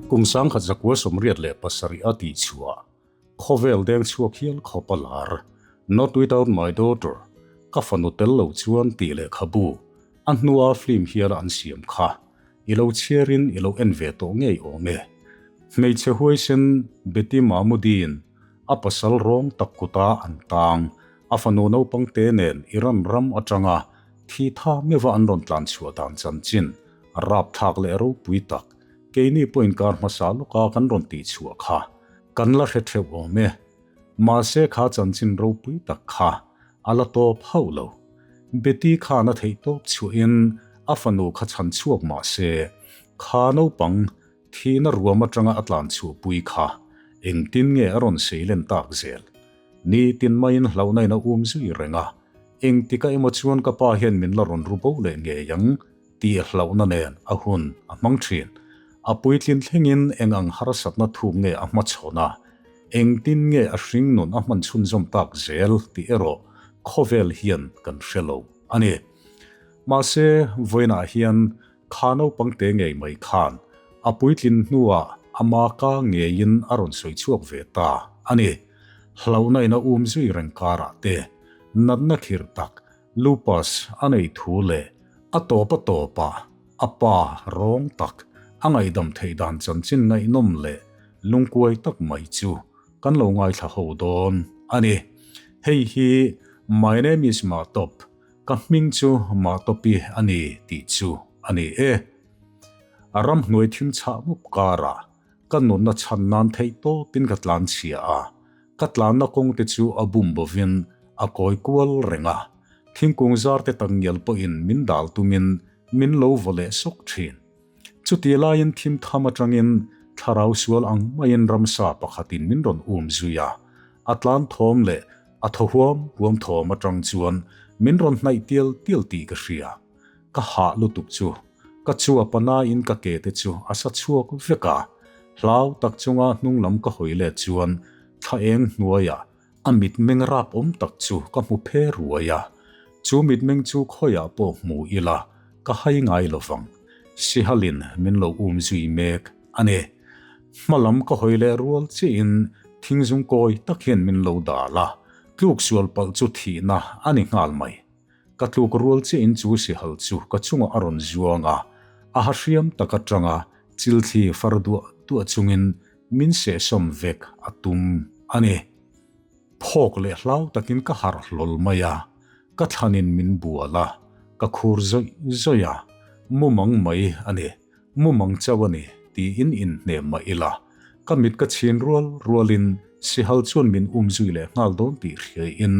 Kum 1987 a tihchhuah khawvel deng chhuak hial khawp a lar Not Without My Daughter, Ka Fanu Tel Lo Chuan tih lehkhabu a hnua film hiala an siam kha i lo chhiarin i lo en ve tawh ngei awm e. Hmeichhe huaisen Betty Mahmoodi'n a pasal rawng tak kuta an tang a fanu naupang te nen Iran ram atanga thi tha meuha an rawn tlan chhuah dan chanchin rapthlak leh ropui tak keini pawhin kar hmasa lawka kan rawn tih chhuah kha kan la hre theuh awm e. Mahse kha chanchin ropui tak kha a la tawp hauh lo. Betty khan a theih tawp chhuahin a fanu kha chhan chhuak mahse kha naupang Thihna ruam atanga a tlan chhuahpui kha engtin nge a rawn seilen tak zel? Nitin maiin hlauhna in a um zui reng a, engtika emaw chuan ka pa hian min la rawn ru bo leh ngei ang tih hlauhna nen a hun a hmang thin. A puitlin thlengin eng ang harsatna thuk nge a hmachhawn a, engtin nge a hringnun a hman chhunzawm tak zel tih erawh khawvel hian kan hre lo a ni. Mahse, vawiinah hian Kha naupang te ngei mai khan a puitlin hnuah ama ka ngeiin a rawn sawi chhuak ve ta a ni. Hlauhna in a um zui reng karah te natna khirh tak lupus a nei thu leh a tawp a tawpah a pa rawng tak a ngaihdam theih dan chanchin ngaihnawm leh lungkuai tak mai chu kan lo ngaithla ho dawn a ni. Hei hi My name is Matop Ka hming chu Matopi a ni tih chu a ni e. A ramhnuai thim chhah mup karah ka nunna chhan nan theih tawpin ka tlan chhia a, ka tlanna kawng te chu a bum bovin a kawi kual reng a, thingkung zar te tak ngial pawhin min dal tumin min lo vaw leh sawk thin. Chuti laiin thim tham atangin thlarau sual ang maiin ramsa pakhatin min rawn um zui a, a tlan thawm leh A thaw huam huam thawm atang chuan min rawn hnaih tial tial tih ka hria. Ka hah lutuk chu ka chua panain ka ke te chu a sa chhuak vek a, hlau tak chunga hnung lam ka hawi let chuan thla eng hnuaiah a mitmeng rap awm tak chu ka hmu phe ruai a. Chu mitmeng chu khawiah pawh hmu ila ka hai ngai lovang. Sihalin min lo um zui mek a ni. Hma lam ka hawi leh rual chiahin thingzung kawi tak hian min lo dal a, tluk sual palh chu thihna a ni nghal mai. Ka tluk rual chiahin chu sihal chu ka chungah a rawn zuang a, a ha hriam tak atanga chilthli far duah duah chungin min sehsawm vek a tum a ni. Phawk leh hlau takin ka harh hlawl mai a, ka thlanin min bual a, ka khur zawih zawih a, mumang mai a ni. Mumang chauh a ni, tiin inhnem mah ila, ka mit ka chhin rual rualin Sihal chuan min um zui leh nghal dawn tih hriaiin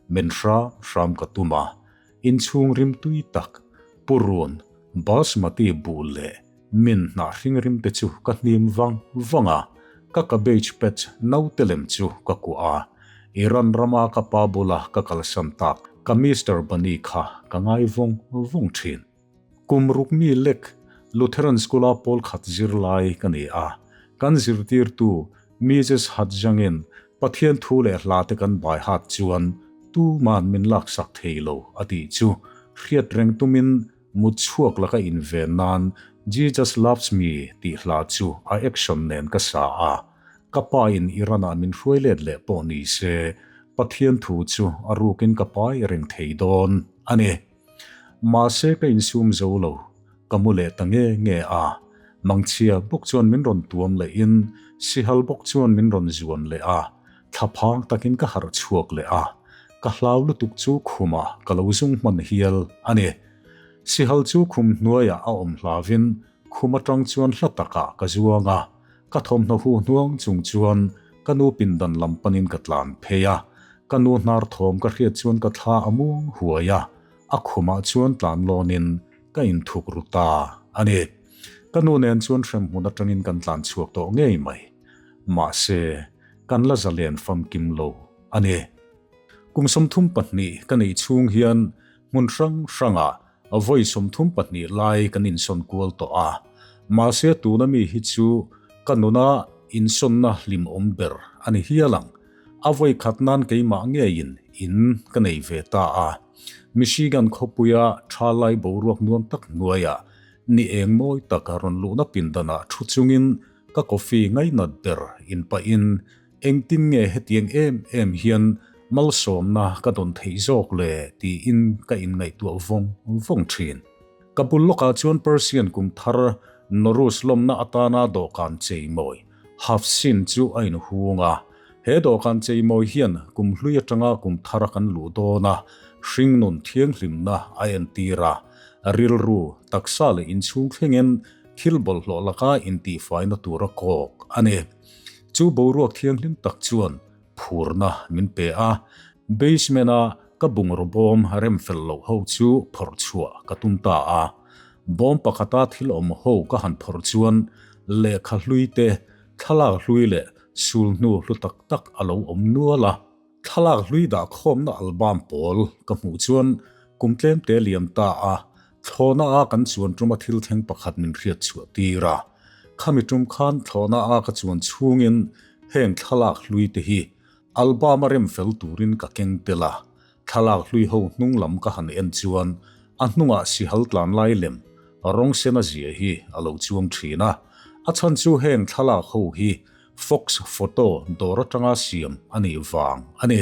men hram hram ka tum a, inchhung rim tui tak, purun, basmati buh leh min hnah hring rim te chu ka hnim vang vang a, ka cabbage patch naute lem chu ka kuah a, Iran rama ka pa bula ka kalsan tak ka Mister Bunny kha ka ngai vawng vawng thin. Kum ruk mi lek Lutheran School-a pawl khat zirlai ka ni a, kan zirtirtu Mrs Hatjangin Pathian thu leh hla te kan bai hat chuan tuman min laksak thei lo a tih chu hriat reng tumin mut chhuak laka inven nan Jesus Loves Me tih hla chu a action nen ka sa a, ka pa in Iran-ah min hruai let leh pawh ni se Pathian thu chu a rukin ka pai reng thei dawn a ni. Mahse ka insum zo lo, ka mu leh ta nge nge a, mangchhia bawk chuan min rawn tuam leh in sihal bawk chuan min rawn zuan leh a, thlaphang takin ka harh chhuak leh a, ka hlau lutuk chu khumah ka lo zung hman hial a ni. Sihal chu khum hnuaiah a awm hlavin khum atang chuan hla takah ka zuang a, ka thawmhnaw huh hnuang chung chuan ka nu pindan lam panin ka tlan phei a, Ka nu hnar thawm ka hriat chuan ka thla a muang huai a, a khumah chuan tlan lawnin ka inthuk ru ta a ni. Ka nu nen chuan hremhmun atangin kan tlan chhuak tawh ngei mai. Mahse, kan la zalen famkim lo a ni. Kum 32 ka neih chhung hian hmun hrang hrangah vawi 32 lai kan insawn kual tawh a. Mahse, tuna mi hi chu ka nuna insawnna hlimawm ber a ni hial ang. A vawi khat nan keimah ngeiin in ka nei ve ta a. Michigan khawpuia tha lai boruak nuam tak hnuaiah ni eng mawi tak rawn luhna pindanah thu chungin ka coffee ngainat ber in pahin engtin nge hetiang em em hian malsawmna ka dawn theih zawk le tiin ka inngaihtuah vawng vawng thin. Ka bul lawkah chuan Persian kum thar Nowruz lawmna atana dawhkan cheimawi Hafsin chu a inhung a. He dawhkan cheimawi hian kum hlui atanga kum thara kan luh dawn a, hringnun thianghlimna a entir a. Rilru, taksa leh inchhung thlengin thil bawlhhlawh laka intihfaina tur a kawk a ni. Chu boruak thianghlim tak chuan phurna min pe a, basement-a ka bungraw bawm rem fel loh ho chu phawrh chhuah ka tum ta a. Bawm pakhata thil awm ho ka han phawrh chuan lehkha hlui te, thlalak hlui leh sulhnu hlu tak tak a lo awm nual a. Thlalak hlui dah khawmna album pawl ka hmuh chuan kum tlem te liam ta a, thlawhna a kan chuan tuma thil thleng pakhat min hriat chhuah tir a. Khami tum khan thlawhna a ka chuan chhungin heng thlalak hlui te hi album a rem fel turin ka keng tel a. Thlalak hlui ho hnung lam ka han en chuan a hnungah sihal tlan lai lem rawng sen a zia hi a lo chuang thin a. A chhan chu heng thlalak ho hi Fox photo dawr atanga siam a nih vang a ni.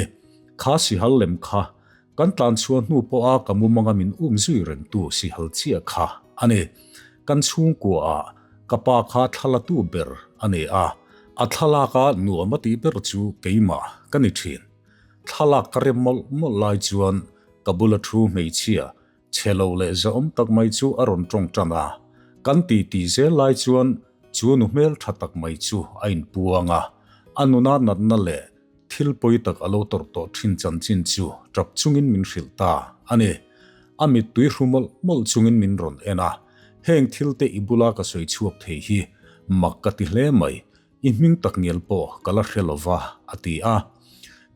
Kha sihal lem kha kan tlan chhuah hnu pawha ka mumanga min um zui rengtu sihal chiah kha a ni. Kan chhungkua ah ka pa kha thlalatu ber a ni a, a thlalaka nuam a tih ber chu keimah ka ni thin. Thlalak ka rem mawlh mawlh lai chuan ka bula thu hmeichhia Chhe lo leh zahawm tak mai chu a rawn tawng tan a, kan ti ti zel lai chuan chu nu hmel tha tak mai chu a inpuang a, a nuna natna leh thil pawi tak a lo tawrh tawh thin chanchin chu tap chungin min hrilh ta a ni. A mittui hru mawlh mawlh chungin min rawn en a, heng thil te i bula ka sawi chhuak thei hi mak ka ti hle mai, i hming tak ngial pawh ka la hre lova, a ti a.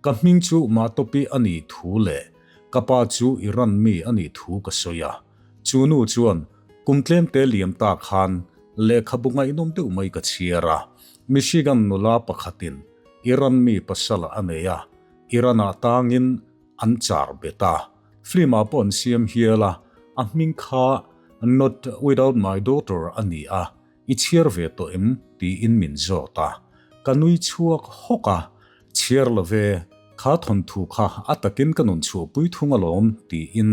Ka hming chu Matopi a nih thu leh ka pa chu Iran mi a nih thu ka sawi a. Chu nu chuan kum tlemte liam ta khan lehkhabu ngaihnawm deuh mai ka chhiar a. Michigan nula pakhatin Iran mi pasal a nei a, Iran-ah tangin an char bet a. Film-ah pawh an siam hial a, a hming kha Not Without My Daughter a ni a. I chhiar ve tawh em? tiin min zawt a, ka nui chhuak hawk a, Chhiar lo ve, kha thawnthu kha a takin ka nun chhuahpui thung alawm tiin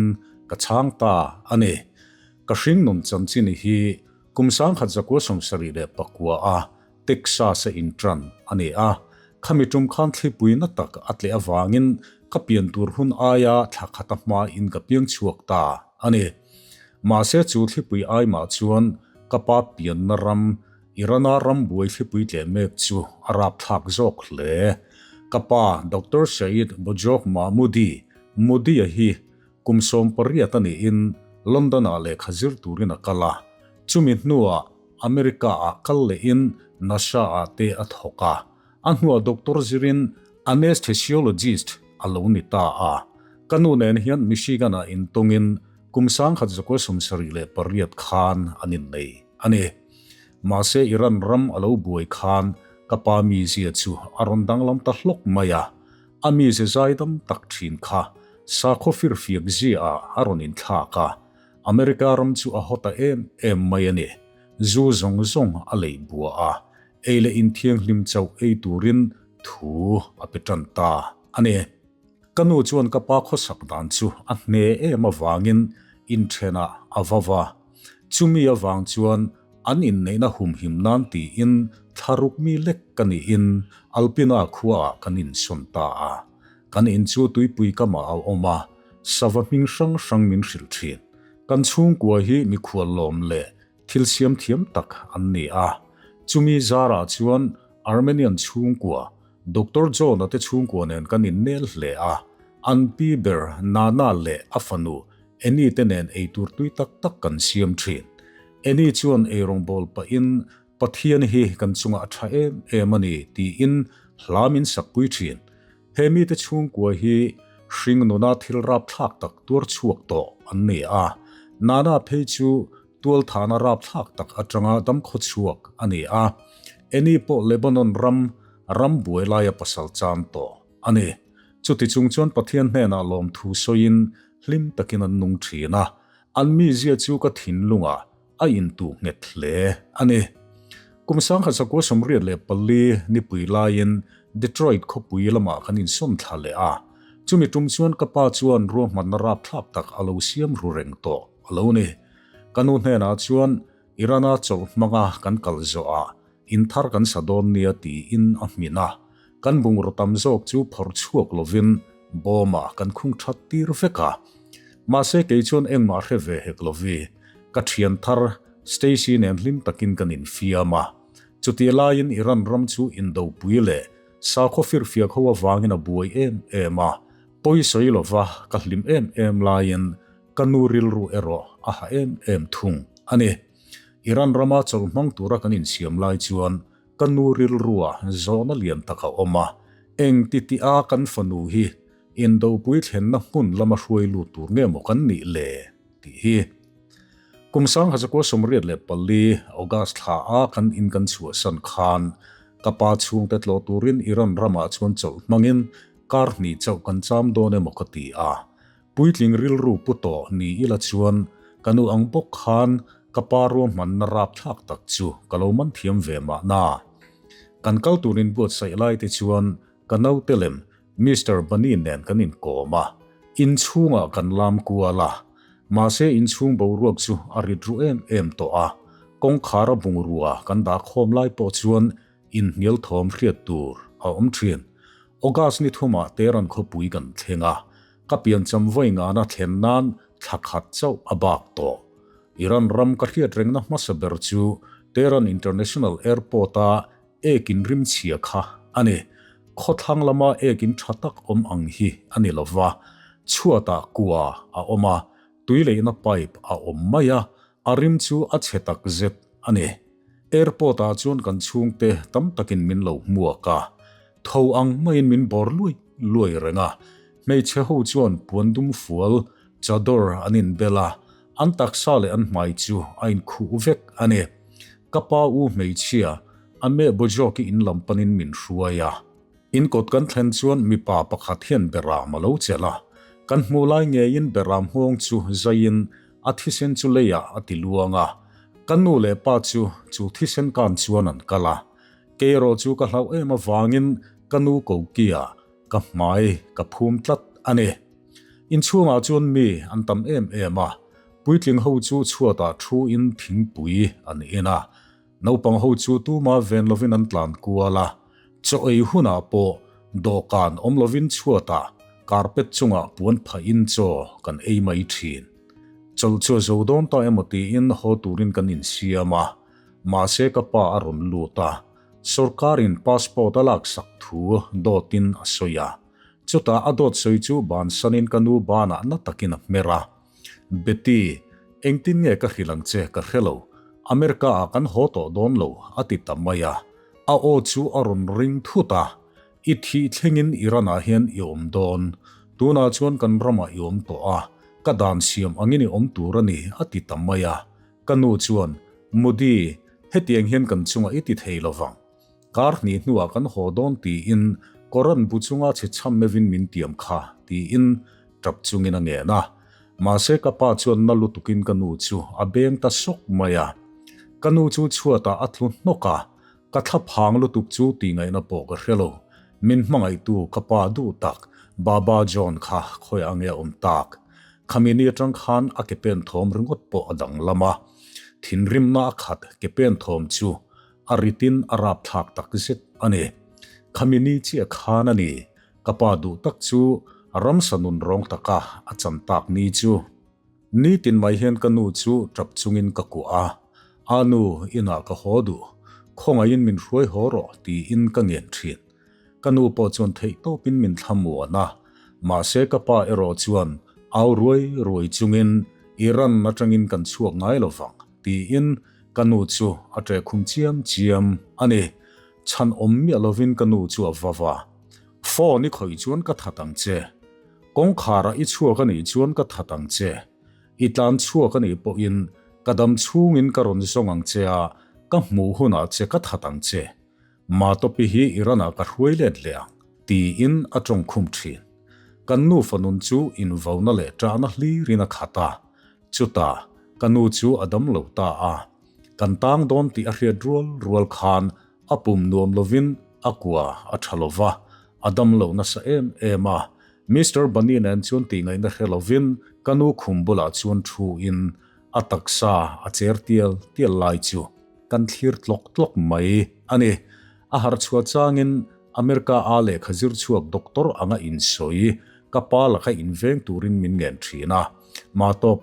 ka chhang ta a ni. Ka hring nun chanchin hi kum 1979 a Texas a intran a ni a, khami tum khan thlipui na tak a tleh avangin ka pian tur hun aia thla khata hmain ka piang chhuak ta a ni. Mahse chu thlipui aimah chuan ka pa pianna ram, Irana ram buai thlipui tleh mek chu a rapthlak zawk hle. Ka pa Doctor Saeed Bojok Mahmoudi, Modi-a hi kum 18 a niin London-ah lehkha zir turin a kal a. Chumi hnuah America-ah kal lehin NASA-ah te a thawk a. A hnuah doctor zirin anesthesiologist a lo ni ta a. Ka nu nen hian Michigan-ah intawngin kum 1978 khan an innei a ni. Mahse Iran ram a lo buai khan ka pa mizia chu a rawn danglam ta hlawk mai a. A mize zaidam tak thin kha sakhaw firfiak ziaah a rawn inthlak a. America ram chu a haw ta em em mai a ni. Zu zawng zawng a lei bua a. Ei leh inthianghlim chauh ei turin thu a pe tan ta a ni. Ka nu chuan ka pa khawsak dan chu a hne em avangin inthenah a va va. Chumi avang chuan an inneihna humhim nan tiin thlaruk mi lek ka niin Alpina khuaah kan insawn ta a. Kan in chu tuipui kamah a awm a, sava hming hrang hrang min hrilh thin. Kan chhungkua hi mikhual lawm leh Thil siam thiam tak an ni a. Chumi zarah chuan Armenian chhungkua, Doctor John-a te chhungkua nen kan innel hle a. An pi ber Nana leh a fanu Annie te nen eitur tui tak tak kan siam thin. Annie chuan eirawngbawl pahin Pathian hi kan chungah a tha em em a ni tiin hla min sakpui thin. He mite chhungkua hi hring nuna thil rapthlak tak tuar chhuak tawh an ni a. Nana phei chu Tualthana rapthlak tak atanga damkhaw chhuak a ni a, Annie pawh Lebanon ram ram buai laia pasal chan tawh a ni. Chuti chung chuan Pathian hnenah lawmthu sawiin hlim takin an nung thin a, an mizia chu ka thinlungah a intuh nghet hle a ni. Kum 1984 nipui laiin Detroit khawpui lamah kan insawn thla leh a. Chumi tum chuan ka pa chuan ruahmanna rapthlak tak a lo siam ru reng tawh a lo ni. Ka nu hnenah chuan Iran-a chawlh hmanga kan kal zawhah in thar kan sa dawn nia tiin a hmin a. Kan bungraw tam zawk chu phawrh chhuak lovin bawmah kan khung that tir vek a. Mahse kei chuan engmah hre ve hek lovi. Ka thian thar Stacy nen hlim takin kan infiam a. Chutih laiin Iran ram chu indopui leh sakhaw firfiak ho avangin a buai em em a. Pawi sawi lova ka hlim em em laiin ka nu rilru erawh a ha em em thung a ni. Iran rama chawlh hmang tura kan insiam lai chuan Ka nu rilrua zawhna lian tak a awm a, eng ti tih a kan fanu hi indopui thlenna hmun lama hruai lut tur nge maw kan nih le? tih hi. Kum 1984 August thla a kan in kan chhuahsan khan ka pa chhungte tlawh turin Iran ramah chuan chawlh hmangin kar hnih chauh kan cham dawn emaw ka ti a, Puitling rilru pu tawh ni ila chuan ka nu ang bawk khan ka pa ruahmanna rapthlak tak chu ka lo man thiam ve mahna. Kan kal turin buatsaih lai te chuan ka naute lem Mister Bunny nen kan inkawm a, inchhungah kan lam kual a. Mahse inchhung boruak chu a rit ru em em tawh a, kawngkhar a bungrua kan dah khawm lai pawh chuan Inhnial thawm hriat tur a awm thin. August ni thumah Tehran khawpui kan thleng a, ka piancham vawi ngana thlen nan thla khat chauh a bak tawh. Iran ram ka hriat rengna hmasa ber chu Tehran International Airport-a ek in rim chhia kha a ni. Khawthlang lama ek in tha tak awm ang hi a ni lova, chhuatah kua a awm a, tui leihna pipe a awm mai a, A rim chu a chhe tak zet a ni. Airport ah chuan kan chhungte tam takin min lo hmuak a, tho ang maiin min bawr luai luai reng a. Hmeichhe ho chuan puan dum fual, chador an inbel a, an taksa leh an hmai chu a inkhuh vek a ni. Ka pa u hmeichhia, Ame Bojok-i in lam panin min hruai a. In kawt kan thlen chuan mipa pakhat hian beram a lo chelh a, kan hmuh lai ngeiin beram nghawng chu zaiin A thisen chu leiah a ti luang a, ka nu leh pa chu chu thisen kan chuan an kal a. Kei erawh chu ka hlauh em avangin ka nu kokia ka hmai ka phum tlat a ni. Inchhungah chuan mi an tam em em a, puitling ho chu chhuatah thu in thingpui an in a, naupang ho chu tuma ven lovin an tlan kual a, chaw ei hunah pawh dawhkan awm lovin chhuatah carpet chungah puan phah in chaw kan ei mai thin. Chawlh chu a zo dawn ta emaw tiin haw turin kan insiam a, mahse ka pa a rawn lut a, sawrkarin passport a laksak thu dawtin a sawi a, chutah a dawt sawi chu bansanin ka nu banah na takin a hmer a. Betty, engtin nge ka hrilh ang che ka hre lo, America ah kan haw tawh dawn lo a ti ta mai a, a aw chu a rawn ring thut a, I thih thlengin Iran ah hian i awm dawn, tunah chuan kan ramah i awm tawh a, ka dan siam angin i awm tur a ni a ti ta mai a, ka nu chuan, Modi, hetiang hian kan chungah i ti thei lovang. Kar hnih hnuah kan haw dawn tiin Koran bu chunga chhe chham meuhin min tiam kha tiin tap chungin a ngen a. Mahse ka pa chuan na lutukin ka nu chu a beng ta sawk mai a. Ka nu chu chhuatah a tlu hnawk a, ka thla phang lutuk chu tih ngaihna pawh ka hre lo. Min hmangaihtu ka pa duh tak Baba John kha khawi ang nge a awm tak? Khami ni atang khan a ke pen thawm ringawt pawh a danglam a. Thinrimna a khat ke pen thawm chu A ritin a rapthlak tak zet a ni. Khami ni chiah khan a ni, ka pa duh tak chu ramsa nun rawng taka a chan tak ni chu. Nitin mai hian ka nu chu tap chungin ka kuah a, A nu, inah ka haw duh, khawngaihin min hruai haw rawh tiin ka ngen thin. Ka nu pawh chuan theihtawpin min thlamuan a, mahse ka pa erawh chuan au ruai ruai chungin Iran atangin kan chhuak ngai lovang tiin Ka nu chu a ṭe khum chiam chiam a ni. Chhan awm miah lovin ka nu chu a va va. Phone i khawih chuan ka that ang che. Kawngkharah i chhuak a nih chuan ka that ang che. I tlan chhuak a nih pawhin ka dam chhungin ka rawn zawng ang che a, ka hmuh hunah che ka that ang che. Matopi hi Iran-ah ka hruai let leh ang, tiin a ṭawng khum ṭhin. Kan nufa nun chu invauna leh ṭahna hlirin a khat a. Chutah, ka nu chu a dam lo ta a. Kan tang dawn tih a hriat rual rual khan a pum nuam lovin a kua a tha lova, a dam lo nasa em em a. Mister Bunny nen chuan tihngaihna hre lovin ka nu khum bulah chuan thu in a taksa a cher tial tial lai chu kan thlir tlawk tlawk mai a ni. A harh chhuah changin America a lehkha zir chhuak doctor anga insawi ka pa laka inveng turin min ngen thin a. Matawp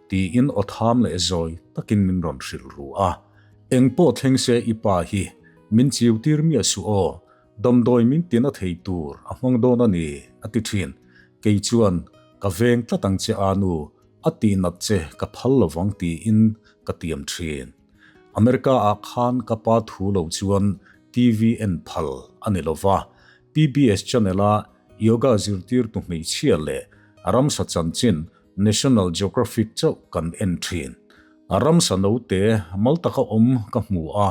tiin aw tham leh zawi takin min rawn hrilh ru a. Eng pawh thleng se i pa hi min chiu tir miah suh aw, damdawi min tina thei tur a hmang dawn a ni, a ti thin. Kei chuan ka veng tlat ang che a nu, a tihnat che ka phal lovang tiin ka tiam thin. America ah khan ka pa thu lo chuan TV en phal a ni lova, PBS channel a yoga zirtirtu hmeichhia leh ramsa chanchin National Geographic chauh kan en thin. A ramsa note mal taka awm ka hmu a,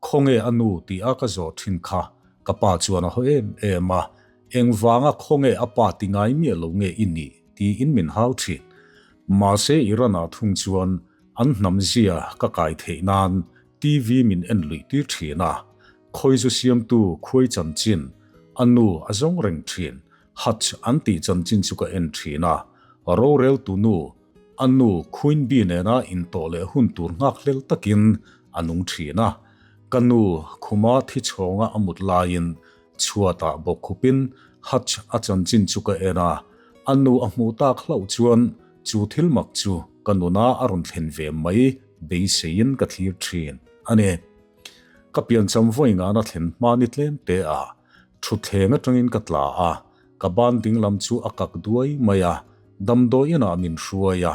khawnge a nu tih a ka zawh thin kha ka pa chuan a haw em em a, engvanga khawnge a pa ti ngai miah lo nge i nih tiin min hau thin. Mahse Iran ah thung chuan an hnam zia ka kai theih nan TV min en luih tir thin a, khawizu siamtu khuai chanchin a nu a zawng reng thin. Hutch an tih chanchin chu ka en thin a, rorel tunu, a nu Queen Bee nena intawh leh hun tur nghak hlel takin a nung thin a. Ka nu khuma thi chhawnga a mut laiin chhuatah bawkkhupin Hutch a chanchin chu ka en a, a nu a hmuh tak hlauh chuan chu thil mak chu ka nuna a rawn thlen ve mai beiseiin ka thlir thin a ni. Ka piancham vawi ngana thlen hma ni tlem te a, Thutthleng atangin ka tla a, ka ban dinglam chu a kak duai mai a, damdawi inah min hruai a,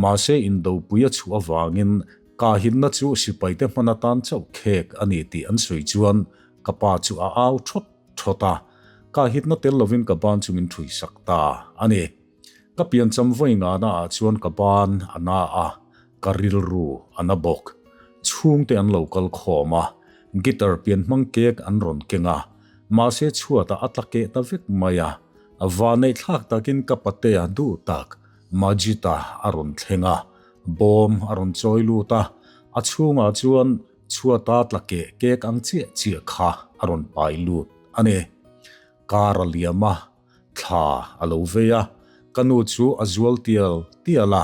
mahse indopui a chhuah avangin kahinna chu sipaite hman atan chauh khek a ni tih an sawi chuan ka pa chu a au thawt thawt a, kahitna tel lovin ka ban chu min ṭhui sak ta a ni. Ka piancham vawi ngana ah chuan ka ban a na a, ka rilru a na bawk. Chhungte an lo kal khawm a, guitar pian hmang kek an rawn keng a, mahse chhuatah a tla keh ta vek mai a. Vanneih thlak takin ka patea duh tak Majid-a a rawn thleng a, bawm a rawn chawi lut a, a chhungah chuan chhuata tla keh kek ang chiah chiah kha a rawn pai lut a ni. Kar a liam a, Thla a lo vei a, ka nu chu a zual tial tial a,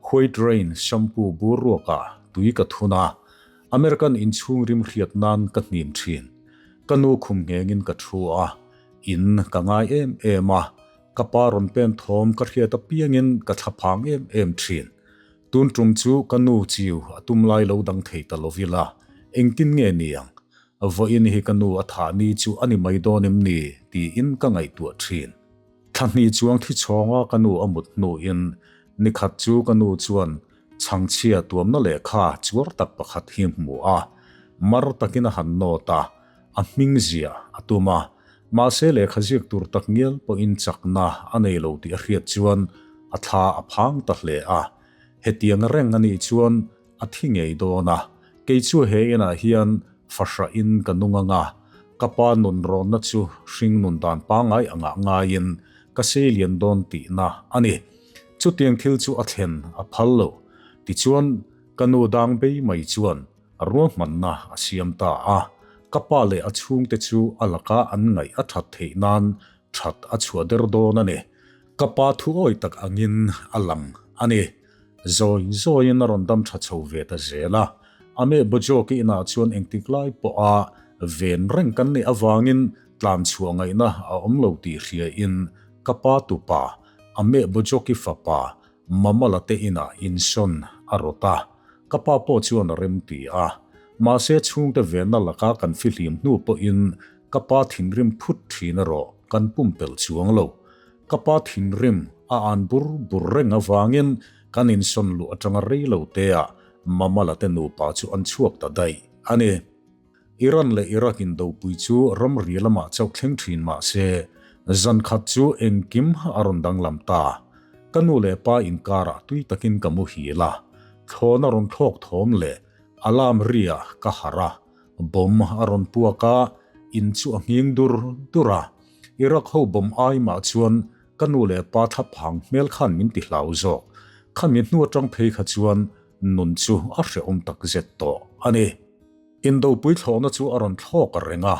White Rain shampoo bur ruakah tui ka thun a, American inchhung rim hriat nan ka hnim thin. Ka nu khum nghengin ka thu a, in ka ngai em em a, ka pa rawn pen thawm ka hriat apiangin ka thlaphang em em thin. Tun tum chu ka nu chiu a tum lai lo dang thei ta lovila, engtin nge niang? Vawiin hi ka nu a thah ni chu a ni mai dawn em ni? tiin ka ngaihtuah thin. Thla hnih chuang thi chhawnga ka nu a mut hnuin nikhat chu ka nu chuan chhangchhia tuamna lehkha chuar tak pakhat hi hmu a, mar takin a han nawt a, a hming ziah a tum a. Mahse lehkha ziak tur tak ngial pawhin chakna a nei lo tih a hriat chuan a thla a phang ta hle a. Hetiang reng a nih chuan A thi ngei dawn a, kei chu he inah hian fahrah in ka nung ang a, ka pa nun rawnna chu hring nun dan pangngai angah ngaiin ka seilian dawn tihna a ni. Chutiang thil chu a thlen a phal lo. Tichuan, ka nu dang bei mai chuan ruahmanna a siam ta a, ka pa leh a chhungte chu a laka an ngaih a that theih nan that a chhuah der dawn a ni. Ka pa thuawi tak angin a lang a ni. Zawi zawiin a rawn dam tha chho ve ta zel a, a meh Bojok-i inah chuan engtik lai pawha ven reng kan nih avangin tlan chhuah ngaihna a awm lo tih hriain ka pa tupa, a meh Bojok-i fapa Mamala te inah insawn a rawt a, ka pa pawh chuan a remti a. Mahse chhungte venna laka kan fihlim hnu pawhin ka pa thinrim phut thin erawh kan pumpelh chuang lo. Ka pa thinrim a an bur bur reng avangin kan insawn luh atanga rei lo teah Mamala te nupa chu an chhuak ta daih a ni. Iran leh Iraq indopui chu ramri lamah chauh thleng thin mah se, zan khat chu engkim a rawn danglam ta. Ka nu leh pa inkarah tui takin ka muhil a, thlawn a rawn thlawk thawm leh alarm ria ka harh a, bomb a rawn puak a, in chu a nghing dur dur a. Iraq ho bomb ai mah chuan ka nu leh pa thlaphang hmel khan min ti hlau zawk. Khami hnu atang phei kha chuan nun chu a hrehawm tak zet tawh. a ni. Indopui thlawhna chu a rawn thlawk reng a,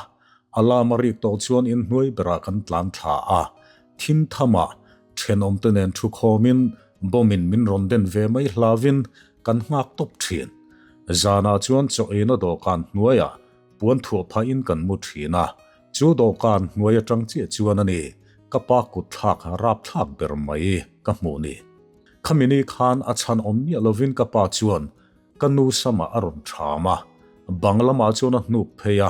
alarm a rik tawh chuan inhnuai berah kan tlan thla a, thim thamah thenawmte nen thu khawmin bomb in min rawn den ve mai hlauvin kan nghak tawp thin. Zanah chuan chaw eina dawhkan hnuaiah puan thuah phahin kan mu thin a, chu dawhkan hnuai atang chiah chuan a ni ka pa kut thlak rapthlak ber mai ka hmuh ni. Khami ni khan a chhan awm miah lovin ka pa chuan Ka nu samah a rawn ṭham a, bang lamah chuan a hnuk phei a,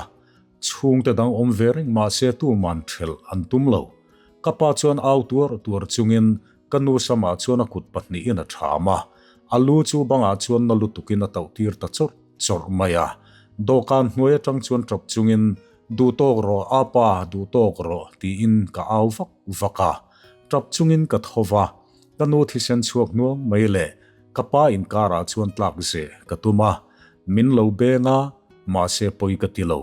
chhungte dang awm ve reng mah se tuman ṭhelh an tum lo. Ka pa chuan au tuar tuar chungin ka nu samah chuan a kut pahnihin a ṭham a, a lu chu bangah chuan na lutukin a tauh tir ta chawrh chawrh mai a. Dawhkan hnuai aṭang chuan ṭap chungin, Duh tawk rawh, a pa, duh tawk rawh, tiin ka au vak vak a. Ṭap chungin ka tho va, ka nu thisen chhuak hnuang mai le. Ka pa inkarah chuan tlak zeh ka tum a, min lo beng a, mahse pawi ka ti lo,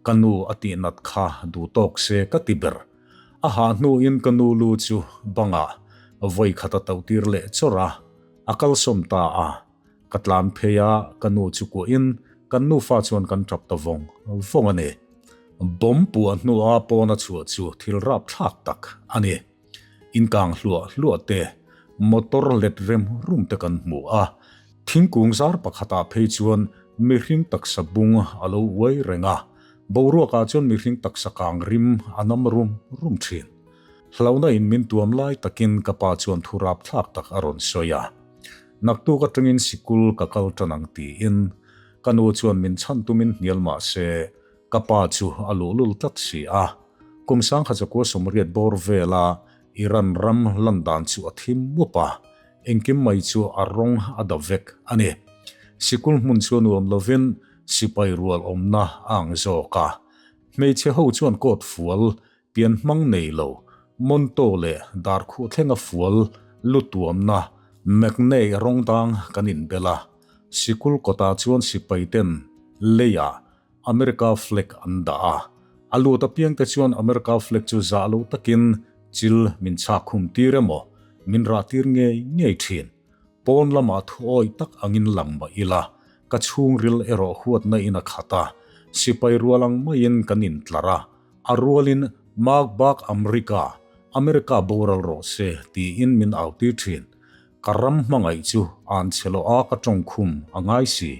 ka nu a tih nat kha duh tawk se ka ti ber. A hah hnuin ka nu lu chu bangah vawi khat a tauh tir leh chawrh a, a kalsawm ta a. Ka tlan phei a, ka nu chu kuahin kan nufa chuan kan tap ta vawng vawng a ni. Bomb puah hnua pawna chhuah chu thil rapthlak tak a ni. Inkang hluah hluah te, motor let rem rum te kan hmu a, thingkung zar pakhatah phei chuan mihring taksa bung a lo uai reng a, boruakah chuan mihring taksa kang rim a nam rum rum thin. Hlauhna in min tuam lai takin ka pa chuan thu rapthlak tak a rawn sawi a, Naktuk atangin sikul ka kal tan ang tiin ka nu chuan min chhan tumin hnial mah se Ka pa chu a luhlul tlat si a, kum 1980 bawr vela Iran ram lan dan chu a thim mup a, engkim mai chu a rawng a da vek a ni. Sikul hmun chu nuam lovin sipai rual awmna a ang zawk a. Hmeichhe ho chuan coat fual pian hmang nei lo, Monto leh darkhuh thlenga fual lu tuamna McNay rawng dang kan inbel a. Sikul kawtah chuan sipai ten leiah America flag an dah a, a lut apiang te chuan America flag chu zah lo takin chil min chhak khum tir emaw min rah tir ngei ngei thin. Pawn lamah thu awih tak angin lang mah ila, ka chhungril erawh huatna in a khat a, sipai rual ang maiin kan intlar a, a rualin Mark Bak Amrika, America boral rawh se tiin min au tir thin. Ka ram hmangaih chu an chhe loh a ka tawng khum a ngai si.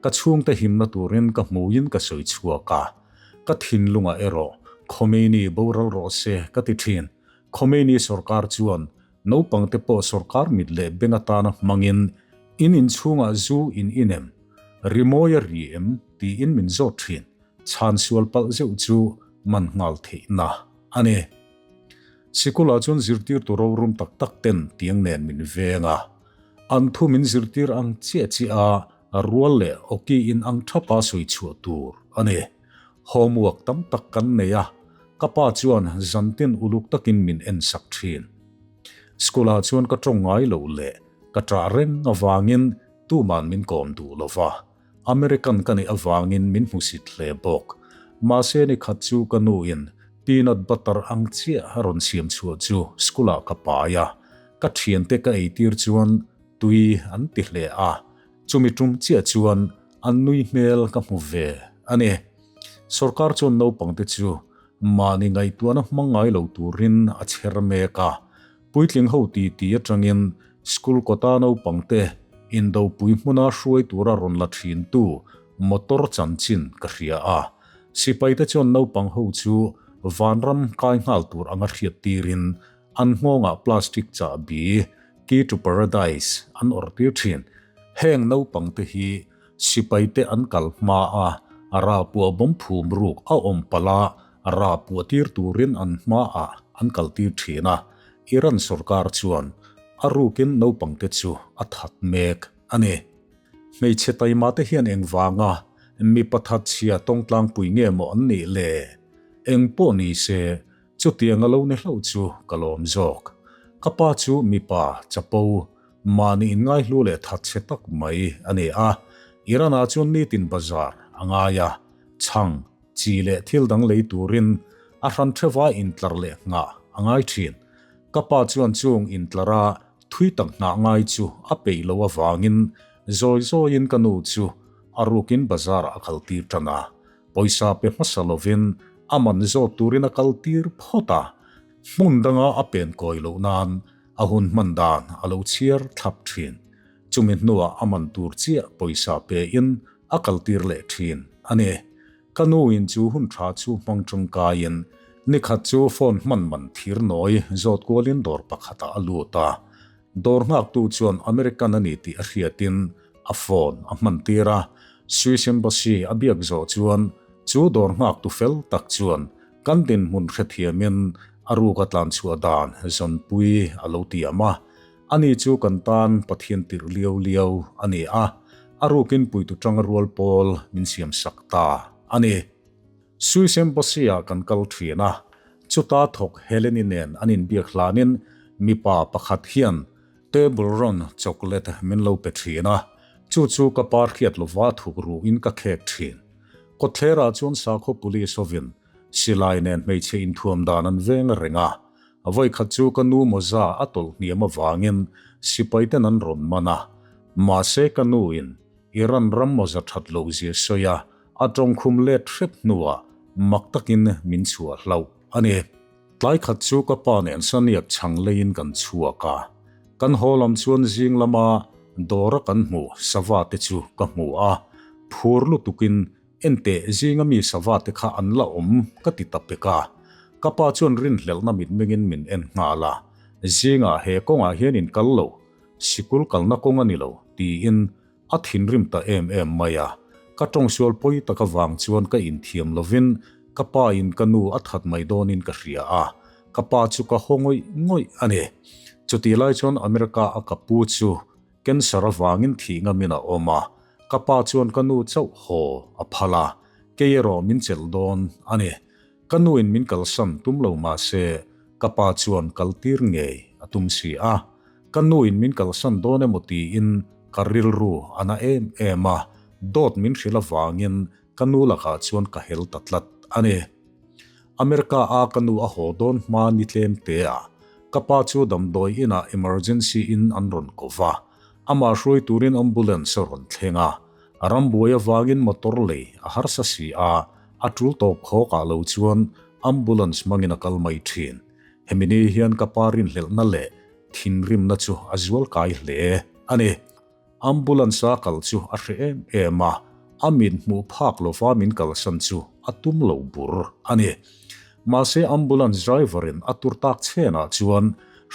Ka chhungte himna turin ka hmuin ka sawi chhuak a. Ka thinlungah erawh Khomeini boral rawh se ka ti thin. Khomeini sorkar chuan naupangte pawh sorkar mit leh beng atana hmangin in inchhungah zu in inem, rimawi a ri em tiin min zawt thin. Chhan sual palh zeuh chu man nghal theihna a ni. Sikulah chuan zirtirtu rorum tak tak ten tiang nen min veng a, an thu min zirtir ang chiah chiah a rual leh awki in ang thapa sawi chhuah tur a ni. Homework tam tak kan nei a, ka pa chuan zantin uluk takin min en sak thin. School-ah chuan ka tawng ngai loh leh ka ṭah reng avangin tuman min kawm duh lo va, American ka nih avangin min hmusit hle bawk. Mahse ni khat chu ka nu in peanut butter ang chiah a rawn siam chhuah chu school ah ka pai a, ka thiante ka eitir chuan tui an ti hle a, chumi tum chiah chuan an nui hmel ka hmu ve a ni. Sorkar chuan naupang te chu mahni ngaihtuahna hmang ngai lo turin a chher mek a, Puitling ho ti ti atangin school kawta naupangte indopui hmuna hruai tura rawn la thintu motor chanchin ka hria a. Sipaite chuan naupang ho chu vanram kai nghal tur anga hriat tirin an nghawngah plastic chahbi, key to paradise, an awrh tir thin. Heng naupangte hi sipaite an kal hma a, ralpuah bawm phum ruk a awm palh a, Ra puah tir turin an hmaah an kal tir thin a, Iran sorkar chuan a rukin naupangte chu a that mek a ni. Hmeichhe taima te hian engvanga mipa thatchhia tawngtlangpui nge maw an nih le? Eng pawh ni se, chutiang a lo ni hlauh chu ka lawm zawk. Ka pa chu mipa chapo, mahni inngaihlu leh thatchhe tak mai a ni a, Iran-ah chuan nitin bazar a ngai a, chhang, Chi leh thil dang lei turin a hran theuva intlar leh nghah a ngai thin. Ka pa chuan chung intlara thui tak nghah ngai chu a peih loh avangin zawi zawiin ka nu chu a rukin bazar-ah a kaltir tan a. Pawisa pe hmasa lovin a man zawt turin a kaltir phawt a, hmun danga a pen kawi loh nan a hun hman dan a lo chhiar thlap thin. Chumi hnuah a man tur chiah pawisa pein a kaltir leh thin a ni. Ka nu in chu hun tha chu hmang tangkaiin nikhat chu phone hman man thir nawi zawt kualin dawr pakhatah a lut a. Dawr nghaktu chuan American a ni tih a hriatin a phone a hman tir a. Swiss Embassy a biak zawh chuan chu dawr nghaktu fel tak chuan kan dinhmun hrethiamin a ruk a tlanchhuah dan zawnpui a lo tiam a. Ani chu kan tan Pathian tirh liau liau a ni a, a rukin puitu tanga rual pawl min siam sak ta a ni. Swiss Embassy-ah kan kal thin a, chuta thawk Heleni nen an inbiak hlanin mipa pakhat hian table rawn chocolate min lo pe thin a, chu chu ka pa hriat lova thuk ruhin ka khek thin. Kawtthlerah chuan sakhaw police hovin silai nen hmeichhe inthuam dan an veng reng a, Vawikhat chu ka nu mawza a tawlh hniam avangin sipaiten an rawn man a, mahse ka nu in Iran ram mawza that loh zia sawi a, a tawngkhum let hrep hnuah mak takin min chhuah hlauh a ni. Tlai khat chu ka pa nen saniak chhang leiin kan chhuak a, kan haw lam chuan zing lama dawra kan hmuh sava te chu ka hmu a, phur lutukin Enteh, zinga mi sava te kha an la awm ka ti ta pek a. Ka pa chuan rinhlelhna mitmengin min en nghal a, Zingah he kawngah hian in kal lo, sikul kalna kawng a ni lo, tiin a thinrim ta em em mai a. Ka tawngsual pawi tak avang chuan ka inthiam lovin ka pa in ka nu a that mai dawnin ka hria a, ka pa chu ka haw ngawih ngawih a ni. Chutih lai chuan America a ka pu chu Cancer avangin thih ngamin a awm a, ka pa chuan ka nu chauh haw a phal a, kei erawh min chelh dawn a ni. Ka nuin min kalsan tum lo mah se, ka pa chuan kaltir ngei a tum si a. Ka nuin min kalsan dawn emaw tiin ka rilru a na em em a, dawt min hrilh avangin ka nu lakah chuan ka hel ta tlat a ni. America a ka nu a haw dawn hma ni tlem te a, ka pa chu damdawi inah emergency in an rawn ko va, amah hruai turin ambulance a rawn thleng a, rambuai avangin motor lei a harsa si a, a tul tawp khawk ah lo chuan ambulance hmangin a kal mai thin. Hemi ni hian ka pa rinhlelhna leh thinrimna chu a zual kai hle a ni. Ambulance a kal chu a hreh em em a, a mit hmuh phak lova min kalsan chu a tum lo bur a ni. Mahse ambulance driver in a tur tak chhenah chuan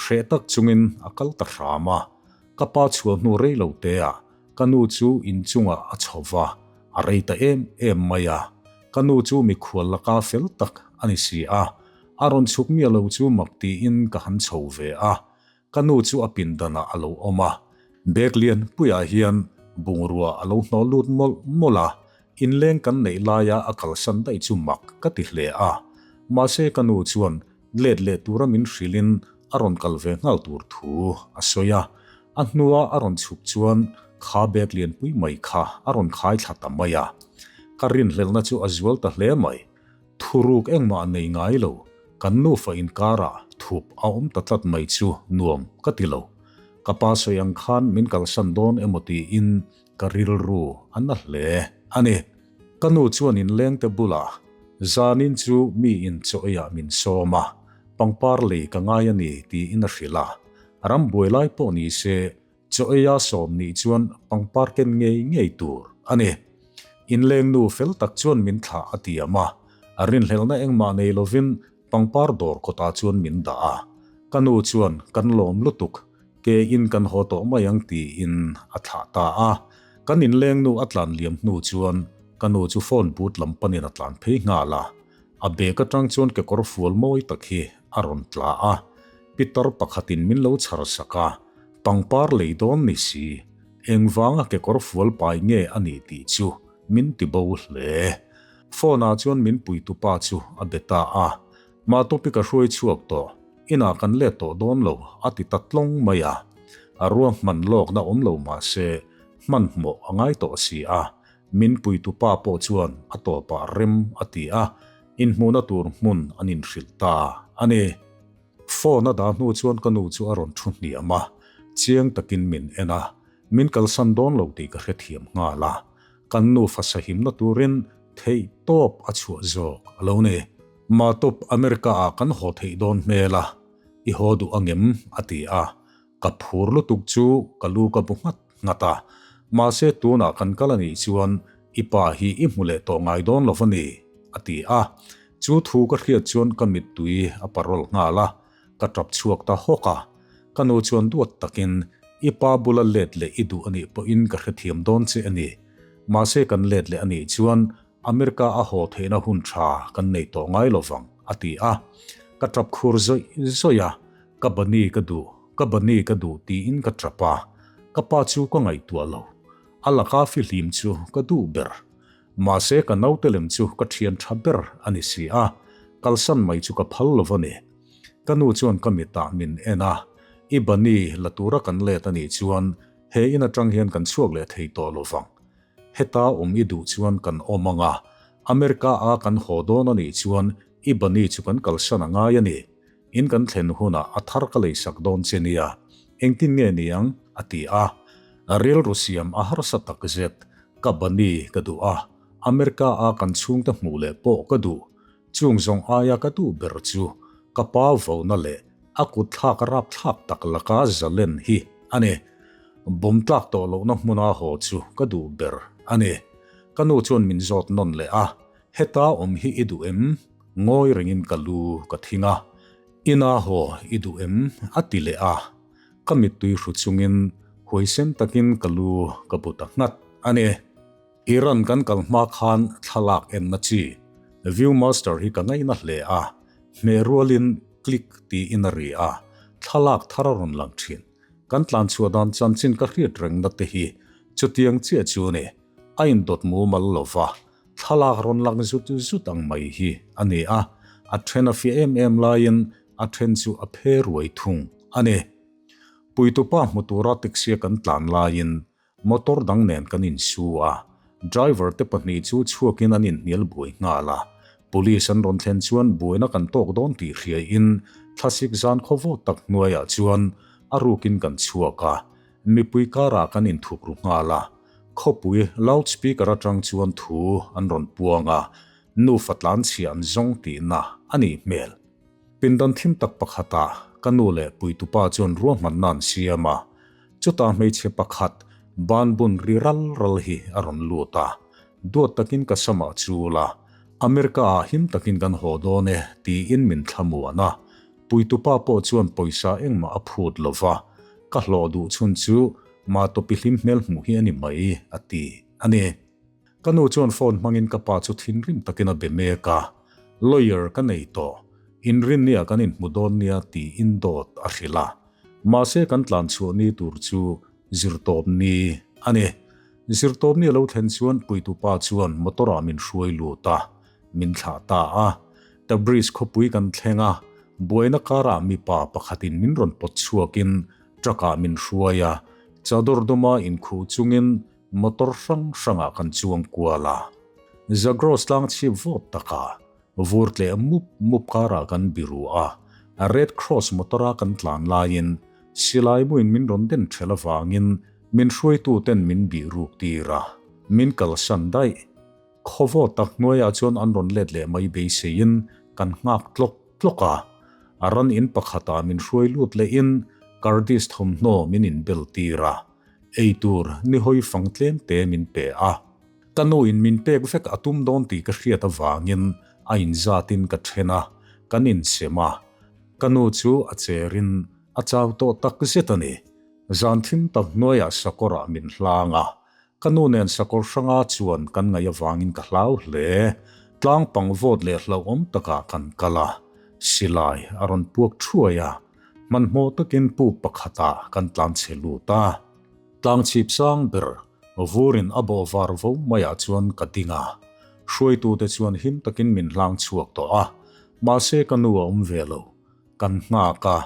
hreh tak chungin a kal ta hram a. Ka pa chhuah hnu rei lo te ah ka nu chu inchungah a chho va, a rei ta em em mai a. Ka nu chu mikhual laka fel tak a ni si a, a rawn chhuk miah lo chu mak tiin ka han chho ve a. Ka nu chu a pindanah a lo awm a, bag lian puiah hian bungrua a lo hnawh lut mawlh mawlh a, inleng kan neih laia a kalsan daih chu mak ka ti hle a. Mahse ka nu chuan let leh tura min hrilhin a rawn kal ve nghal tur thu a sawi a, a hnua a rawn chhuk chuan kha bag lianpui mai kha a rawn khai thla ta mai a. Ka rinhlelhna chu a zual ta hle mai. Thuruk engmah nei ngai lo, kan nufa inkarah thup a awm ta tlat mai chu nuam ka ti lo. Ka pa sawi ang khan min kalsan dawn emaw tiin ka rilru a na hle a ni. Ka nu chuan inlengte bulah zanin chu mi in chaw eiah min sawm a, pangpar lei ka ngai a ni tiin a hrilh a. Rambuai lai pawh ni se Chaw eia sawm nih chuan pangpar ken ngei ngei tur a ni. Inleng nu fel tak chuan min thlah a tiam a, a rinhlelhna engmah nei lovin pangpar dawr kawtah chuan min dah a. Ka nu chuan kan lawm lutuk, ke in kan haw tawh mai ang tiin a thlah ta a. Kan inleng nu a tlan liam hnu chuan ka nu chu phone booth lam panin a tlan phei nghal a. A bag atang chuan kekawr fual mawi tak hi a rawn tla a, pitar pakhatin min lo chhar sak a. Pangpar lei dawn ni si, engvanga kekawr fual pai nge a nih tih chu min ti bo hle. Phone ah chuan min puitupa chu a be ta a, Mah topic a hruai chhuak tawh, inah kan let tawh dawn lo a ti ta tlawng mai a. A ruahman lawkna awm lo mah se, hmanhmawh a ngai tawh si a, min puitupa pawh chuan a tawpah rem a ti a, inhmuhna tur hmun an inhrilh ta a ni. Phone a dah hnu chuan ka nu chu a rawn thu hniam a, chiang takin min en a, min kalsan dawn lo tih ka hrethiam nghal a. Kan nufa sahimna turin theih tawp a chhuah zawk a lo ni. Matawp America ah kan haw theih dawn hmel a, i haw duh angem? a ti a. Ka phur lutuk chu ka lu ka bu nghat nghat a. Mahse tunah kan kal a nih chuan i pa hi i hmu leh tawh ngai dawn lo va ni, a ti a. Chu thu ka hriat chuan ka mittui a parawl nghal a, ka tap chhuak ta hawk a. Ka nu chuan duat takin, I pa bula let leh i duh a nih pawhin ka hrethiam dawn che a ni. Mahse kan let leh a nih chuan America a haw theihna hun tha kan nei tawh ngai lo vang, a ti a. Ka tap khur zawih zawih a, Ka bani ka duh, ka bani ka duh tiin ka tap a. Ka pa chu ka ngaihtuah lo. A laka fihlim chu ka duh ber. Mahse ka naute lem chu ka thian tha ber a ni si a, kalsan mai chu ka phal lo va ni. Ka nu chuan ka mitah min en a, I bani la tura kan let a nih chuan he in atang hian kan chhuak leh thei tawh lo vang. Heta awm i duh chuan kan awm ang a, America a kan haw dawn a nih chuan i bani chu kan kalsan a ngai a ni. In kan thlen hunah a thar ka leisak dawn che nia, engtin nge niang? a ti a. Rilru siam a harsa tak zet, ka bani ka duh a, America a kan chhungte hmuh leh pawh ka duh. Chung zawng aia ka duh ber chu ka pa vona leh a kut thlak rapthlak tak laka zalen hi a ni. Bawm tlak tawh lohna hmuna haw chu ka duh ber a ni. Ka nu chuan min zawt nawn leh a, Heta awm hi i duh em? Ngawi rengin ka lu ka thing a, Ina haw i duh em? a ti leh a. Ka mittui hru chungin huaisen takin ka lu ka bu ta nghat a ni. Iran kan kal hma khan thlalak enna chi Viewmaster hi ka ngaihna hle a, hmeh rualin click tiin a ri a, thlalak thar a rawn lang thin. Kan tlanchhuah dan chanchin ka hriat rengna te hi chutiang chiah chu ni, a indawt mumal lo va, thlalak rawn lang zut zut ang mai hi a ni a, a then a fiah em em laiin a then chu a phe ruai thung a ni. Puitupa hmu tura taxi a kan tlan laiin Motor dang nen kan insu a, driver te pahnih chu chhuakin an inhnial buai nghal a. Police an rawn thlen chuan buaina kan tawk dawn tih hriaiin thlasik zan khaw vawt tak hnuaiah chuan a rukin kan chhuak a, mipui karah kan inthup ru nghal a. Khawpui loud speaker atang chuan thu an rawn puang a, nufa tlanchhia an zawng tihna a nih hmel. Pindan thim tak pakhatah ka nu leh puitupa chuan ruahmanna an siam a, chutah hmeichhe pakhat ban bun ri ral ral hi a rawn lut a, duat takin ka samah chul a, America ah him takin kan haw dawn e tiin min thlamuan a, puitupa pawh chuan pawisa engmah a phut lo va, ka hlawh duh chhun chu Matopi hlim hmel hmuh hi a ni mai a ti a ni. Ka nu chuan phone hmangin ka pa chu thinrim takin a be mek a, Lawyer ka nei tawh, inrinnia kan inhmu dawn nia tiin dawt a hrilh a. Mahse kan tlan chhuah ni tur chu zirtawp ni a ni. Zirtawp ni a lo thlen chuan puitupa chuan motor ah min hruai lut a, min thlah ta a. Tabriz khawpui kan thleng a, buaina karah mipa pakhatin min rawn pawt chhuakin truck ah min hruai a, chadawr dawma inkhuh chungin Motor hrang hrangah kan chuang kual a, Zagros tlang chhip vawt takah vur tleh mup mup karah kan biru a, Red Cross motora kan tlan laiin silai muin min rawn den ṭhel avangin min hruaituten min bih ruk tir a, min kalsan daih. Khaw vawt tak hnuaiah chuan an rawn let leh mai beiseiin kan nghak tlawk tlawk a, a ran in pakhatah min hruai lut lehin Kurdish thawmhnaw min inbel tir a. Ei tur ni hawi fang tlem te min pe a. Ka nu in min pek vek a tum dawn tih ka hriat avangin a inzat in ka then a, kan insem a. Ka nu chu a cher in a chau tawh tak zet a ni. Zan thim tak hnuaiah sakawrah min hlang a. Ka nu nen sakawr hranga chuan kan ngaih avangin ka hlau hle. Tlang pang vawt leh hlauhawm takah kan kal a. Silai a rawn puak thuai a. Hmanhmawh takin puk pakhatah kan tlan chhe lut a. Tlang chhip sang ber vurin a bawh var vo maiah chuan ka ding a. Hruaitute chuan him takin min hlang chhuak tawh a. Mahse ka nu a awm ve lo. Kan nghak a,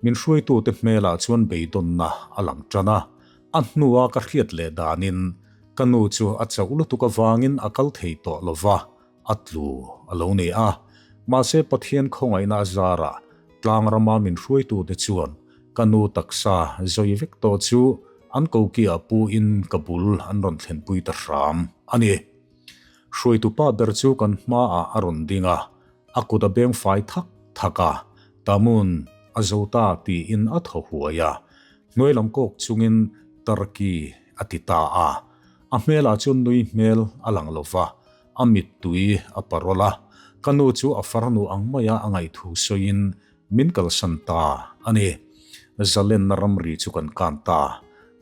min hruaitute hmelah chuan beidawnna a lang tan a. A hnua ka hriat leh danin ka nu chu a chauh lutuk avangin a kal thei tawh lo va, a tlu a lo ni a. Mahse Pathian khawngaihna a zarah tlang rama min hruaitute chuan ka nu taksa zawi vek tawh chu an koki ah pu in ka bul an rawn thlenpui ta hram a ni. Hruaitu pa ber chu kan hma ah a rawn ding a, a kut a beng fai thak thak a, Tamun, a zo ta tiin a thaw huai a, hnuai lam kawk chungin Turkey a ti ta a. A hmelah chuan nui hmel a lang lo va, a mittui a parawl a, ka nu chu a farnu ang maia a ngaihthu sawiin min kalsan ta a ni. Zalenna ramri chu kan kan ta,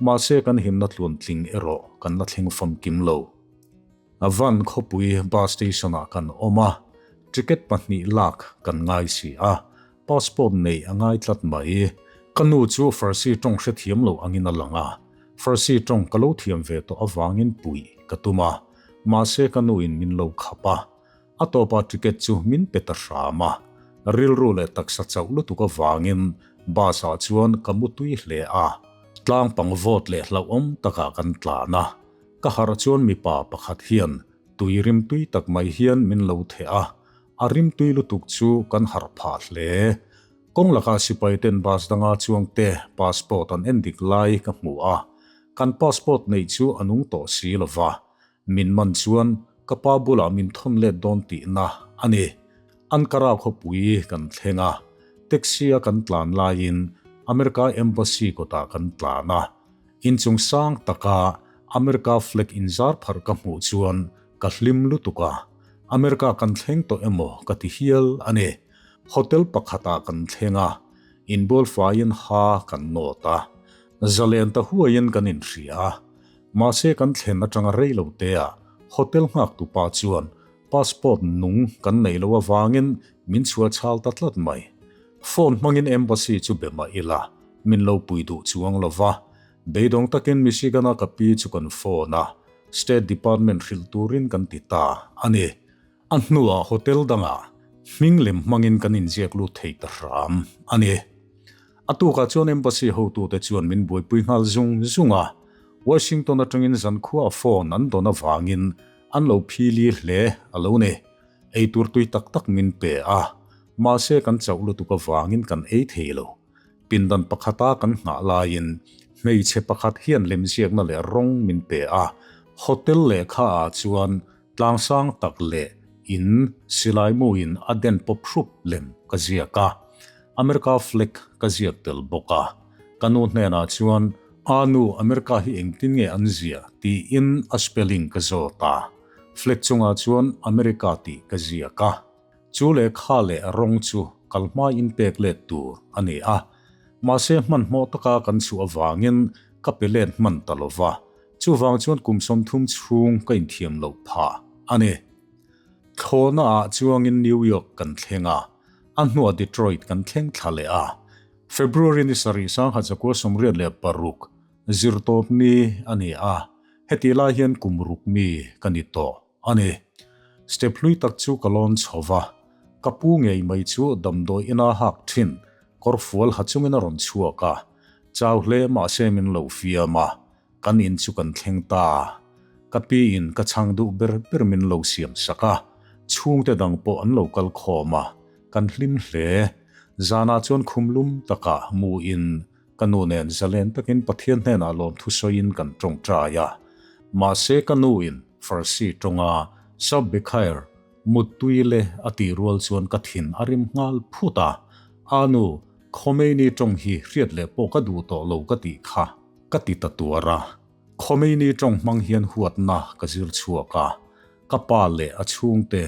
mahse kan himna tluantling erawh kan la thleng famkim lo. Van khawpui bus station-ah kan awm a, ticket pahnih lak kan ngai si a, passport neih a ngai tlat mai. Ka nu chu Farsi tawng hrethiam lo angin a lang a, Farsi tawng ka lo thiam ve tawh avangin puih ka tum a, mahse ka nuin min lo khap a. A tawpah ticket chu min pe ta hram a, rilru leh taksa chauh lutuk avangin bus ah chuan ka mu tui hle a, tlang pang vawt leh hlauhawm takah kan tlan a. Ka harh chuan mipa pakhat hian tui rimtui tak mai hian min lo theh a, a rimtui lutuk chu kan harh phah hle. Kawng lakah sipai ten bus danga chuangte passport an en dik lai ka hmu a, kan passport neih chu a nung tawh si lo va, min man chuan ka pa bulah min thawn let dawn tihna a ni. Ankara khawpui kan thleng a, taxi a kan tlan laiin America Embassy kawtah kan tlan a, inchung sang taka America flag inzar pharh ka hmuh chuan ka hlim lutuk a, America kan thleng tawh emaw ka ti hial a ni. Hotel pakhatah kan thleng a, inbual faiin ha kan nawt a, zalen ta huaiin kan inhria a. Mahse kan thlen atanga rei lo teah hotel nghaktu pa chuan passport nung kan neih loh avangin min chhuah chhal ta tlat mai. Phone hmangin embassy chu be mah ila, min lo pui duh chuang lo va. Beidawng takin Michigan-a ka pi chu kan phone a, State Department hrilh turin kan ti ta a ni. A hnuah hotel dangah hming lem hmangin kan inziak lut thei ta hram a ni. A tukah chuan embassy hotute chuan min buaipui nghal zung zung a, Washington atangin zankhua a phone an dawn avangin an lo phili hle a lo ni. Eitur tui tak tak min pe a, mahse kan chauh lutuk avangin kan ei thei lo. Pindan pakhata kan nghah laiin hmeichhe pakhat hian lemziakna leh rawng min pe a, hotel lehkha ah chuan Tlangsang tak leh in silai muin a den pawp hrup lem ka ziak a, America flag ka ziak tel bawk a. Ka nu hnenah chuan, A nu, America hi engtin nge an zia? tiin a spelling ka zawt a. Flag chungah chuan America tih ka ziak a. Chu lehkha leh rawng chu kal hma in pek let tur a ni a. Mahse hmanhmawh taka kan chhuah avangin ka pe let hman ta lo va. Chuvang chuan kum 30 chhung ka inthiam loh phah a ni. Thlawhna ah chuangin New York kan thleng a, a hnuah Detroit kan thleng thla leh a. February ni sarih 1986 zirtawp ni a ni a, heti lai hian kum ruk mi ka ni tawh a ni. Step hlui tak chu ka lawn chho va, ka pu ngei mai chu damdawi ina hak thin kawrfual ha chungin a rawn chhuak a, chau hle mahse min lo fiam a. Kan in chu kan thleng ta. Ka pi in ka chhang duh ber ber min lo siam sak a, chhungte dang pawh an lo kal khawm a, kan hlim hle. Zanah chuan khum lum takah mu in ka nu nen zalen takin Pathian hnenah lawmthu sawiin kan tawngtai a. Mahse ka nu in Farsi tawnga Sab Bekhair Muttui le a tih rual chuan ka thin a rim nghal phut a, A nu, Khomeini tawng hi hriat leh pawh ka duh tawh lo ka tih kha. Ka ti ta tuar a, Khomeini tawng hmang hian huatna ka zir chhuak a, ka pa leh a chhungte,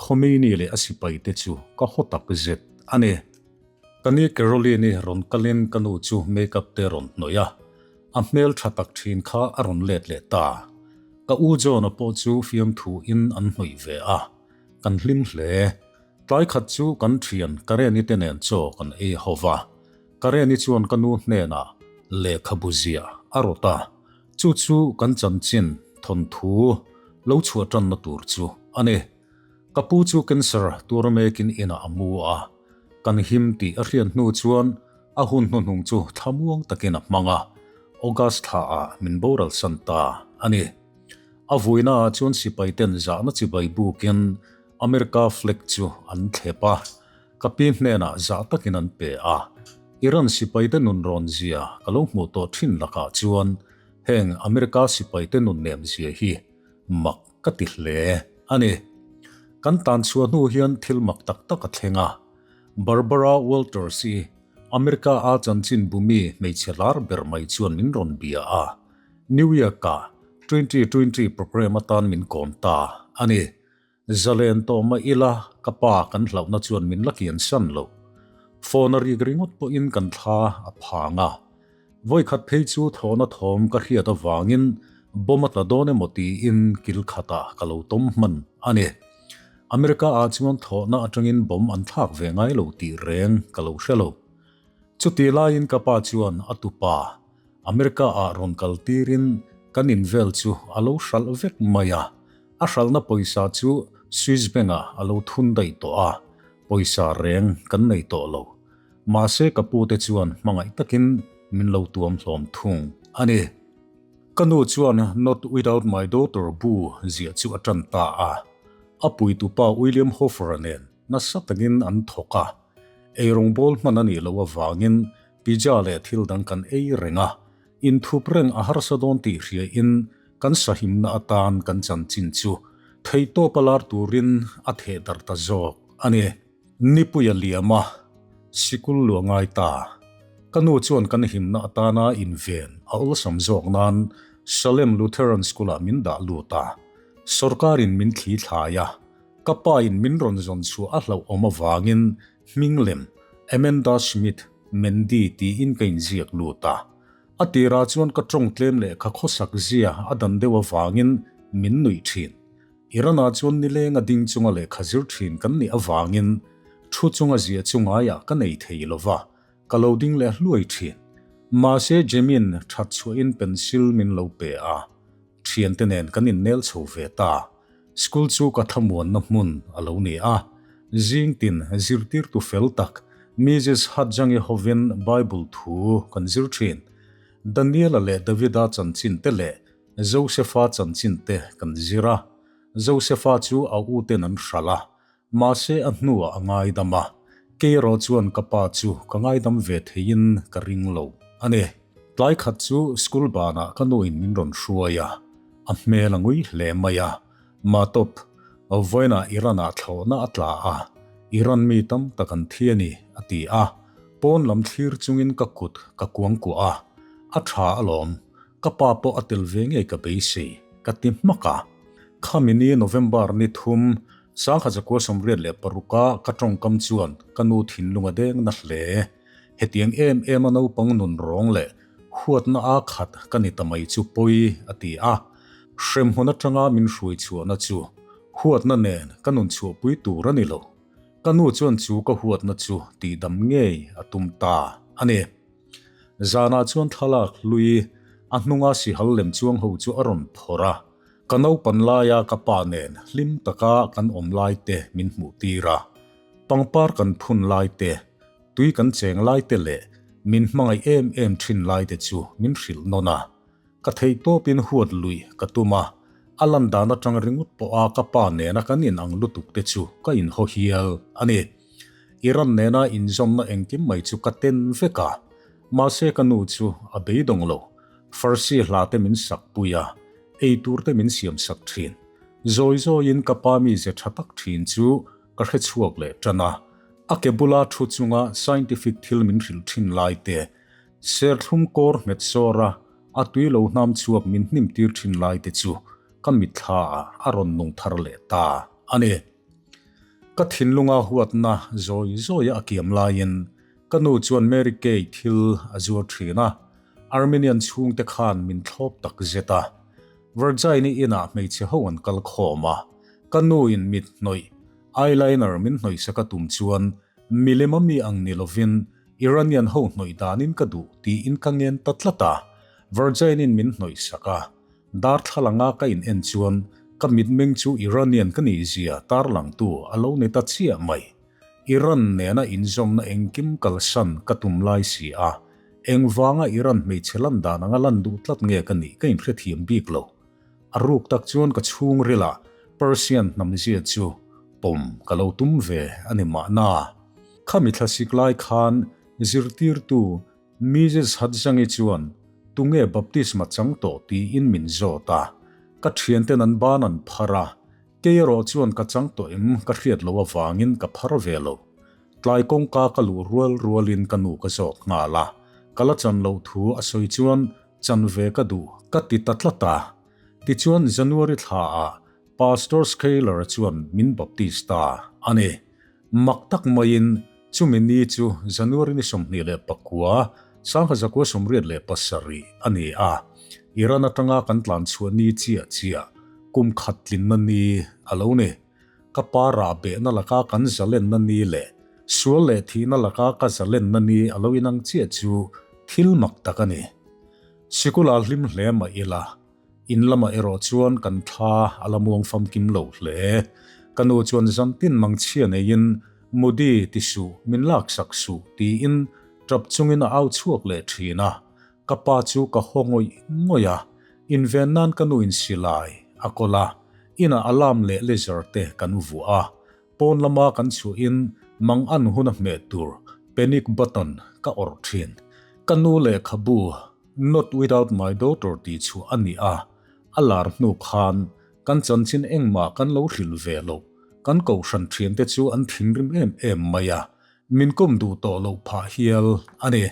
Khomeini leh a sipaite chu ka haw tak zet a ni. Ka ni Caroline-i rawn kalin ka nu chu make-up te rawn hnawih a, a hmel tha tak thin kha a rawn let leh ta. Ka u John-a pawh chu fiamthu in an hnawih ve a, kan hlim hle. Tlai khat chu kan thian Karen-i te nen chaw kan ei ho va, Kareni chuan ka nu hnenah lehkhabu ziah a rawt a, chu chu kan chanchin thawnthu lo chhuah tanna tur chu a ni. Ka pu chu cancer tur mekin inah a mu a, kan him tih a hriat hnu chuan a hun hnuhnung chu thlamuang takin a hmang a, August thlaah min boral san ta a ni. A vuinaah chuan sipai ten zahna chibai bukin America flag chu an thlep a. Ka pi hnenah zah takin an pe a. Iran sipaite nun rawn zia ka lo hmuh tawh thin lakah chuan heng America sipaite nun nem zia hi mak ka ti hle a ni. Kan tan chhuah hnu hian thil mak tak tak a thleng a. Barbara Walters-i, America a chanchin bumi hmeichhe lar ber mai chuan min rawn bia a. New York-ah 2020 program atan min kawm ta a ni. Zalen tawh mah ila ka pa kan hlauhna chuan min la kian san lo. Phone a rik ringawt pawhin kan thla a phang a. Vawikhat phei chu thawhna thawm ka hriat avangin bomb a tla dawn emaw tiin kil khatah ka lo tawm hman a ni. America ah chuan thawhna atangin bomb an thlak ve ngai lo tih reng ka lo hre lo. Chutih laiin ka pa chuan a tupa America ah rawn kal tirin kan invel chu a lo hralh vek mai a. A hralhna pawisa chu Swiss Bank ah a lo thun daih tawh a, pawisa reng kan nei tawh lo. Mahse ka pu te chuan hmangaih takin min lo tuam hlawm thung a ni. Ka nu chuan Not Without My Daughter bu ziah chu a tan ta a. A puitupa William Hoffer-a nen nasa takin an thawk a. Eirawngbawl hman a nih loh avangin pizza leh thil dang kan ei reng a. Inthup reng a harsa dawn tih hriain kan sahimna atan kan chanchin chu theihtawp a lar turin a theh darh ta zawk a ni. Nipui a liam a, sikul lu a ngai ta. Ka nu chuan kan himna atana inven a awlsam zawk nan Salem Lutheran School-ah min dah lut a. Sawrkarin min thli thlai a, ka pa in min rawn zawn chhuah a hlauhawm avangin hming lem Amanda Smith Mandy tiin ka inziak lut a. A tirah chuan ka tawng tlem leh ka khawsak zia a dan deuh avangin min nuih thin. Iran-ah chuan nileng a ding chunga lehkha zir thin kan nih avangin thu chunga ziah chu ngaiah ka nei thei lo va, ka lo ding leh hluai thin. Mahse Jimin that chhuahin pencil min lo pe a, thiante nen kan innel chho ve ta. School chu ka thlamuanna hmun a lo ni a, zing tin zirtirtu fel tak Mrs Hatjangi hovin Bible thu kan zir thin. Daniela leh Davida chanchin te leh Josefa chanchin te kan zir a, Josefa chu a u ten an hralh a, mahse a hnuah a ngaidam a, kei erawh chuan ka pa chu ka ngaidam ve theiin ka ring lo a ni. Tlai khat chu school banah ka nuin min rawn hruai a, a hmel a ngui hle mai a, Matop, vawiinah Iran-ah thlawhna a tla a, Iran mi tam tak an thi a ni, a ti a, pawn lam thlir chungin ka kut ka kuangkuah a, a tha alawm. Ka pa pawh a tel ve ngei ka beisei, ka ti hmak a. Khami ni November ni thum, 1986 a ka tawngkam chuan ka nu thinlung a deng na hle. Hetiang em em a naupang nun rawng leh huatna a khat ka ni ta mai chu pawi a ti a. Hremhmun atanga min hruai chhuahna chu huatna nen ka nun chhuahpui tur a ni lo. Ka nu chuan chu ka huatna chu tihdam ngei a tum ta a ni. Zanah chuan thlalak hlui a hnunga sihal lem chuang ho chu a rawn phawrh a, ka naupan laia ka pa nen hlim taka kan awm lai te min hmuh tir a, pangpar kan phun lai te, tui kan cheng lai te leh min hmangaih em em thin lai te chu min hrilh nawn a. Ka theihtawpin huat luih ka tum a, a lan dan atang ringawt pawha ka pa nena kan inang lutuk te chu ka inhaw hial a ni. Iran nena inzawmna engkim mai chu ka ten vek a, mahse ka nu chu a beidawng lo. Farsi hla te min sak pui a, ei tur te min siam sak thin. Zawi zawiin ka pa mize tha tak thin chu ka hre chhuak leh tan a, a ke bula thu chunga scientific thil min hrilh thin lai te, Serthlum kawr nghet sawra a tui lo hnam chhuak min hnim tir thin lai te chu ka mitthla ah a rawn nung thar leh ta a ni. Ka thinlunga huatna zawi zawia a kiam laiin ka nu chuan Mary Kay thil a zuar thin a, Armenian chhungte khan min thlawp tak zet a. Virgin-i inah hmeichhe ho an kal khawm a, ka nu in mit hnawih, eyeliner min hnawihsak a tum chuan milem a mi ang ni lovin Iranian ho hnawih danin ka duh tiin ka ngen ta tlat a, Virgin-in min hnawih sak a, darthlalanga ka in en chuan ka mitmeng chu Iranian ka nih zia tarlangtu a lo ni ta chiah mai. Iran nena inzawmna engkim kalsan ka tum lai si a, engvanga Iran hmeichhe lan dan anga lan duh tlat nge ka nih ka inhrethiam bik lo. A ruk tak chuan ka chhungrilah Persian hnamzia chu pawm ka lo tum ve a ni mahna. Khami thlasik lai khan Zirtirtu Mrs Hadzangi chuan tunge baptisma chang tawh tiin min zawt a, ka thianten an ban an phar a, kei erawh chuan ka chang tawh em ka hriat loh avangin ka phar ve lo. Tlai kawngka ka luh rual rualin ka nu ka zawt nghal a, ka la chan loh thu a sawi chuan chan ve ka duh ka ti ta tlat a. Tichuan January thlaah Pastor Schuyler chuan min baptist ta a ni. Mak tak maiin chumi ni chu January ni 29, 1987 a ni a, Iran atanga kan tlan chhuah ni chiah chiah kum khat tlinna ni a lo ni. Ka pa rah behna laka kan zalenna ni leh sual leh thihna laka ka zalenna ni a lo inang chiah chu thil mak tak a ni. Sikul ah hlim hle mah ila, in lamah erawh chuan kan thla a la muang famkim lo hle. Ka nu chuan zantin mangchhia neiin, Mudi ti suh, min laksak suh, tiin tap chungin a au chhuak leh thin a. Ka pa chu ka haw ngawih ngawih a, inven nan ka nu in silai a kawl a, inah alarm leh laser te kan vuah a. Pawn lama kan chhuahin mang an hun a hmeh tur panic button ka awrh thin. Ka nu lehkhabu Not Without My Daughter tih chhuah a ni a, a lar hnu khan kan chanchin engmah kan lo hrilh ve lo. Kan kohhran thiante chu an thinrim em em mai a, min kawm duh tawh loh phah hial a ni.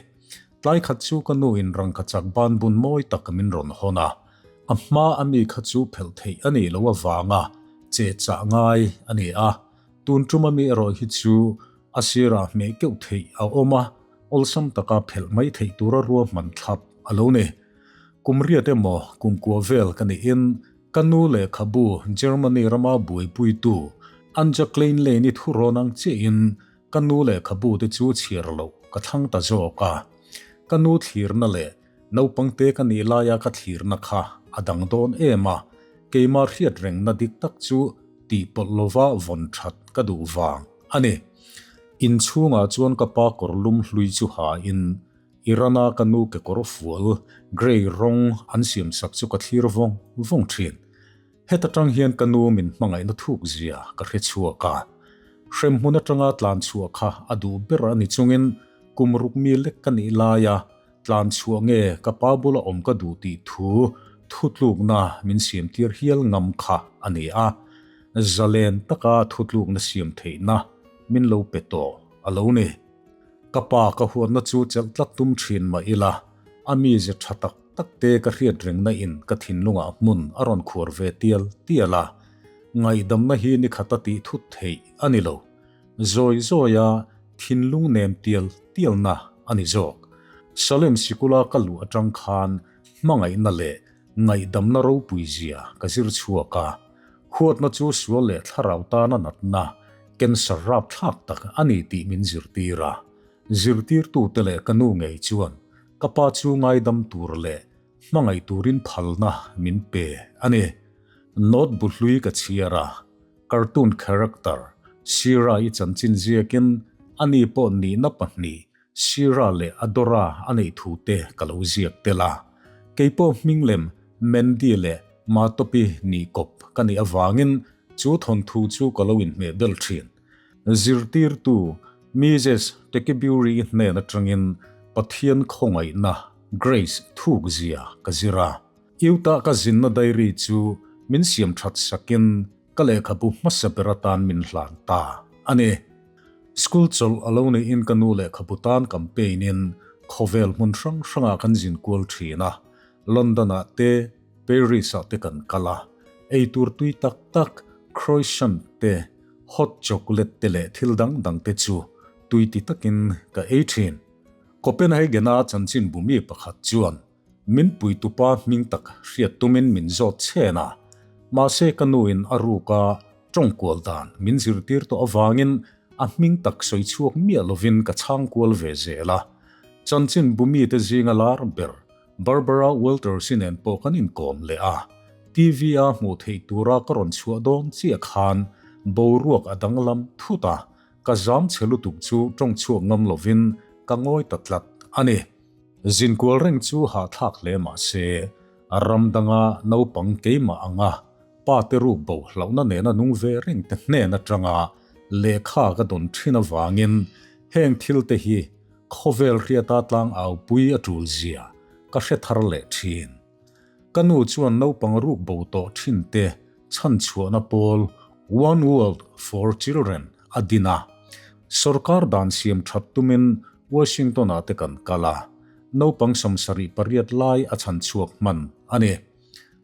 Tlai khat chu ka nu in rangkachak ban bun mawi tak min rawn hawn a, a hma a mi kha chu phelh theih a nih loh avanga che chah ngai a ni a, tun tum a mi erawh hi chu a sirah hmeh keuh theih a awm a, awlsam taka phelh mai theih tura ruahman thlap a lo ni. Kum riat emaw kum kua vel ka niin ka nu lehkhabu Germany rama buaipuitu Anja Kleinlein-i thurawn ang chiahin Ka nu lehkhabu te chu chhiar loh ka thlang ta zawk a, ka nu thlirna leh naupangte ka nih laia ka thlirna kha a dang dawn em a, keimah hriat rengna dik tak chu tih pawlh lova vawn that ka duh vang a ni. Inchhungah chuan ka pa kawr lum hlui chu ha in Iran-a ka nu kekawr fual grey rawng an siamsak chu ka thlir vawng vawng thin. Heta tang hian ka nu min hmangaihna thuk zia ka hre chhuak a. Hremhmun atanga tlan chhuah kha a duh ber a ni chungin kum ruk mi lek ka nih laia tlan chhuah nge ka pa bula awm ka duh tih thu thutlukna min siamtir hial ngam kha a ni a. Zalen taka thutlukna siam theihna min lo pe tawh a lo ni. Ka pa ka huatna chu chelh tlat tum thin mah ila, a mize tha tak tak te ka hriat rengna in ka thinlungah hmun a rawn khuar ve tial tial a, ngaihdamna hi ni khata tih thut theih a ni lo. Zawi zawia thinlung nem tial tialna a ni zawk. Salem sikula ka luh atang khan hmangaihna leh ngaihdamna ropui zia ka zir chhuak a, huatna chu sual leh thlarau tana natna, cancer rapthlak tak a ni tih min zirtir a. Zirtirtute leh ka nu ngei chuan ka pa chu ngaidam tur leh hmangaih turin phalna min pe a ni. Note bu hlui ka chhiar a, cartoon character Sira-i chanchin ziakin ani pawh nihna pahnih Sira leh Adora a neih thu te ka lo ziak tel a. Kei pawh hming lem Mandy leh Matopi nih kawp ka nih avangin chu thawnthu chu ka lo inhmeh bel thin. Zirtirtu Mrs Tekibury-i hnen atangin Pathian khawngaihna, grace, thuk zia ka zir a. Utah ka zinna diary chu min siam that sakin ka lehkhabu hmasa ber atan min hlan ta a ni. School chawlh a lo neihin ka nu lehkhabu tan campaign in khawvel hmun hrang hrangah kan zin kual thin a, London ah te, Paris ah te kan kal a, eitur tui tak tak, croissant te, hot chocolate te leh thil dang dang te chu tui ti takin ka ei thin. Copenhagen a chanchinbu mi pakhat chuan Min puitupa hming tak hriat tumin min zawt chhen a, mahse ka nuin a ruka tawngkual dan min zirtir tawh avangin a hming tak sawi chhuak miah lovin ka chhang kual ve zel a. Chanchin bu mite zinga lar ber Barbara Walters-i nen pawh kan inkawm leh a, TV-a hmuh theih tura ka rawn chhuah dawn chiah khan boruak a danglam thut a, ka zam chhe lutuk chu tawng chhuak ngam lovin ka ngawi ta tlat a ni. Zinkual reng chu hahthlak hle mah se, ram danga naupang keimah anga pa te ruk bo hlauhna nena nung ve reng te hnen atanga lehkha ka dawn thin avangin heng thil te hi Khawvel hriata tlang au pui a tul zia ka hre thar leh thin. Ka nu chuan naupang ruk bo tawh thin te chhan chhuahna pawl One World for Children a din a. Sorkar dan siam that tumin Washington-ah te kan kal a, naupang 78 lai a chhan chhuak hman a ni.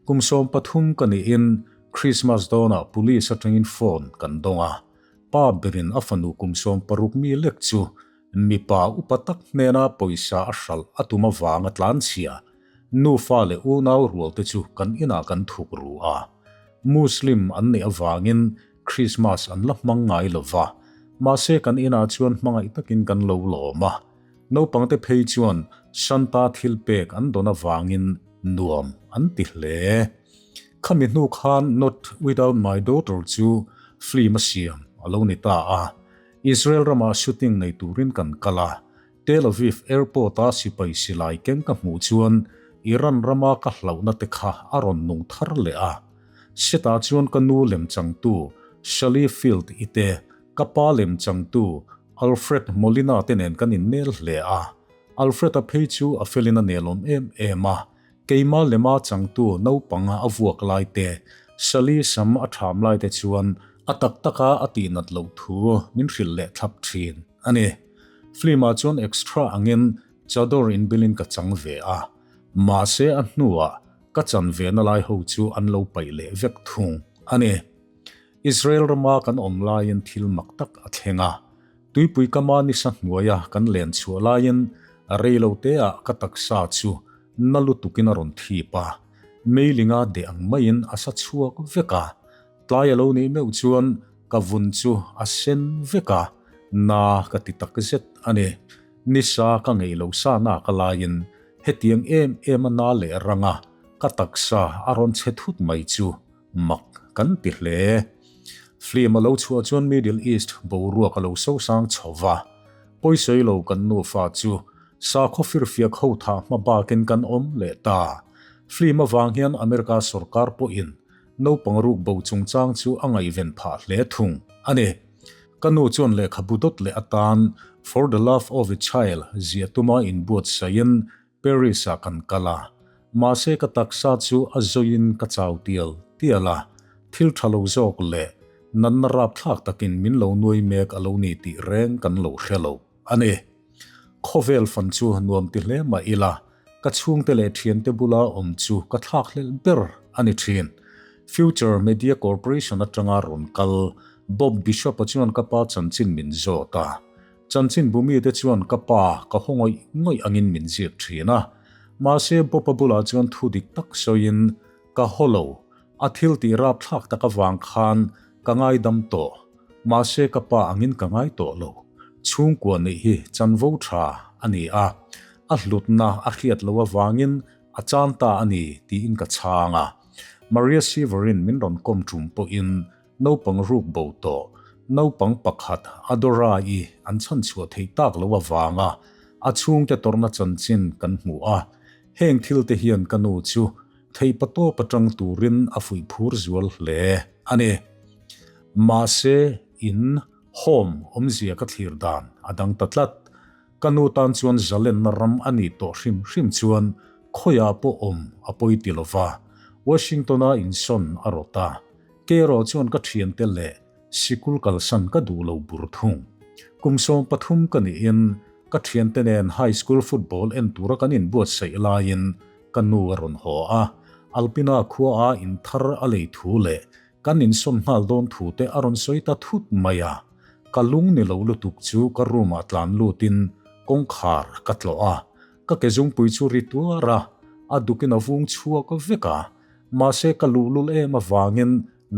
Kum 13 ka niin Christmas dawnah police atangin phone kan dawng a, pa berin a fanu kum 16 mi lek chu mipa upa tak hnena pawisa a hralh a tum avanga tlanchhia nufa leh unau rual te chu kan inah kan thuk ru a. Muslim an nih avangin Christmas an la hmang ngai lova, mahse kan inah chuan hmangaih takin kan lo lawm a. Naupangte phei chuan Santa thil pek an dawn avangin nuam an ti hle. Khami hnu khan Not Without My Daughter chu film a siam a lo ni ta a. Israel ramah shooting nei turin kan kal a, Tel Aviv airport-a sipai silai keng ka hmuh chuan Iran rama ka hlauhna te kha a rawn nung thar leh a. Setah chuan ka nu lem changtu Sally Field i te, ka pa lem changtu Alfred Molina te nen kan innel hle a. Alfred-a phei chu a felin a nelawm em em a, keima lema changtu naupang a vuak lai te, Sally sam a ṭham lai te chuan a tak taka a tihnat loh thu min hrilh leh thlap ṭhin a ni. Film-ah chuan extra angin chador inbilin ka chang ve a, mahse a hnuah ka chan ve na lai ho chu an lo paih leh vek thung a ni. Israel rama kan awm laiin thil mak tak a thleng a, tuipui kama nisa hnuaia kan len chhuah laiin rei lo teah ka taksa chu na lutukin a rawn thip a, meilinga deh ang maiin a sa chhuak vek a, tlai a lo nih meuh chuan ka vun chu a sen vek a, na ka ti tak zet a ni. Nisa ka ngeih lo sa nak a laiin hetiang em em a na leh ranga ka taksa a rawn che thut mai chu mak kan ti hle. Film a lo chhuah chuan Middle East boruak a lo sosang chho va, pawisawi lo kan nufa chu sakhaw firfiak ho thah hma bakin kan awm leh ta. Film avang hian America sorkar pawhin naupang ruk bo chungchang chu a ngaihven phah hle thung a ni. Ka nu chuan lehkhabu dawt leh atan For the Love of a Child ziah tuma inbuatsaihin Paris-ah kan kal a, mahse ka taksa chu a zawiin ka chau tial tial a, thil tha lo zawk leh natna rapthlak takin min lo nuai mek a lo ni tih reng kan lo hre lo a ni. Khawvel fan chu nuam ti hle mah ila, ka chhungte leh thiante bula awm chu ka thlakhlelh ber a ni thin. Future Media Corporation atanga rawn kal Bob Bishop-a chuan ka pa chanchin min zawt a. Chanchin bumite chuan ka pa ka haw ngawih ngawih angin min ziak thin a. Mahse Bob-a bulah chuan thu dik tak sawiin ka haw lo, a thil tih rapthlak tak avang khan ka ngaidam tawh. Mahse ka pa angin ka ngai tawh lo. Chhungkua neih hi chanvo tha a ni a, a hlutna a hriat loh avangin a chan ta a ni tiin ka chhang a. Maria Severin min rawn kawm tum pawhin Naupang ruk bo tawh, naupang pakhat Adora-i an chhan chhuah theih tak lo avanga a chhungte tawrhna chanchin kan hmu a. Heng thil te hian ka nu chu theihpatawp atang turin a fuih phur zual hle a ni. Mahse, in, home, awmzia ka thlir dan a dang ta tlat. Ka nu tan chuan zalenna ram a nih tawh hrim hrim chuan khawiah pawh awm a pawi ti lova, Washington-a insawn a rawt a. Kei erawh chuan ka thiante leh sikul kalsan ka duh lo bur thung. Kum 13 ka nihin ka thiante nen high school football en tura kan inbuatsaih laiin ka nu a rawn haw a, Alpina khuaa inthar a lei thu leh kan insawn nghal dawn thu te a rawn sawi ta thut mai a. Ka lung ni lo lutuk chu ka room ah tlan lutin kawngkhar ka tlawh a, ka ke zungpui chu ri tuar a, a dukin a vung chhuak vek a. Mahse ka luhlul em avangin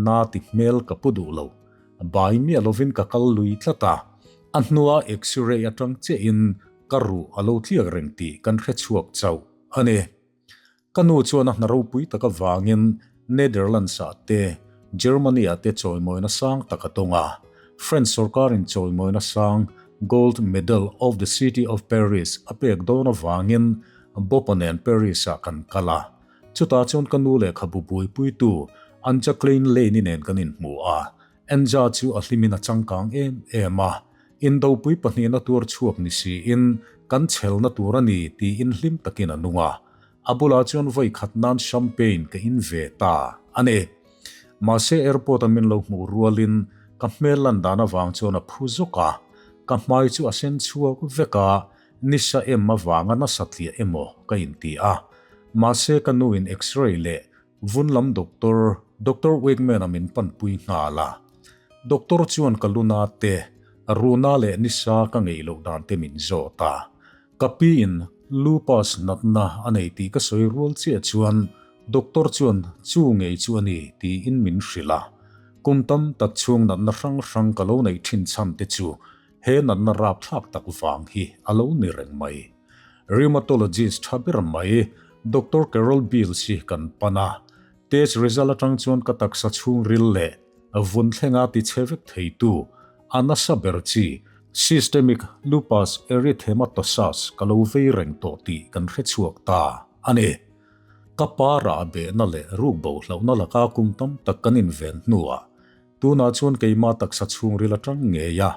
na ti hmel ka pu duh lo. Bai miah lovin ka kal lui tlat a, a hnua x-ray atang chiahin ka ruh a lo tliak reng tih kan hre chhuak chauh a ni. Ka nu chuan a hna ropui tak avangin Netherlands-ah te, Germany-ah te chawimawina sang tak a tawng a. French sorkarin chawimawina sang Gold Medal of the City of Paris a pek dawn avangin Bob-a nen Paris-ah kan kal a. Chutah chuan ka nu lehkhabu buaipuitu Anja Klein Lane-i nen kan inhmu a. Anja chu a hlimin a changkang em em a. Indopui pahnihna tuar chhuak ni siin kan chhelna tur a ni tiin hlim takin a nung a. A bulah chuan vawi khat nan champagne ka in ve ta a ni. Mahse airport a min lo hmuh rualin ka hmel lan dan avang chuan a phu zuk a, ka hmai chu a sen chhuak vek a, nisa em avanga nasa tliah emaw ka inti a. Mahse ka nu in x-ray leh Vun lam doctor, Doctor Wigman-a min panpui nghal a. Doctor chuan ka luna te, runa leh nisa ka ngeih loh dan te min zawt a. Ka pi in lupus natna a nei tih ka sawi rual chiah chuan doctor chuan chu ngei chu a ni tiin min hrilh a. Kum tam tak chhung natna hrang hrang ka lo neih thin chhan te chu he natna rapthlak tak vang hi a lo ni reng mai. Rheumatologist tha ber mai Doctor Carol Beals hi kan pan a, test result atang chuan ka taksa chhungril leh vun thlenga ti chhe vek theitu a nasa ber chi systemic lupus erythematosus ka lo vei reng tawh tih kan hre chhuak ta a ni. Ka pa rah behna leh rukbo hlauhna laka kum tam tak kan inven hnuah tunah chuan keimah taksa chhungril atang ngei a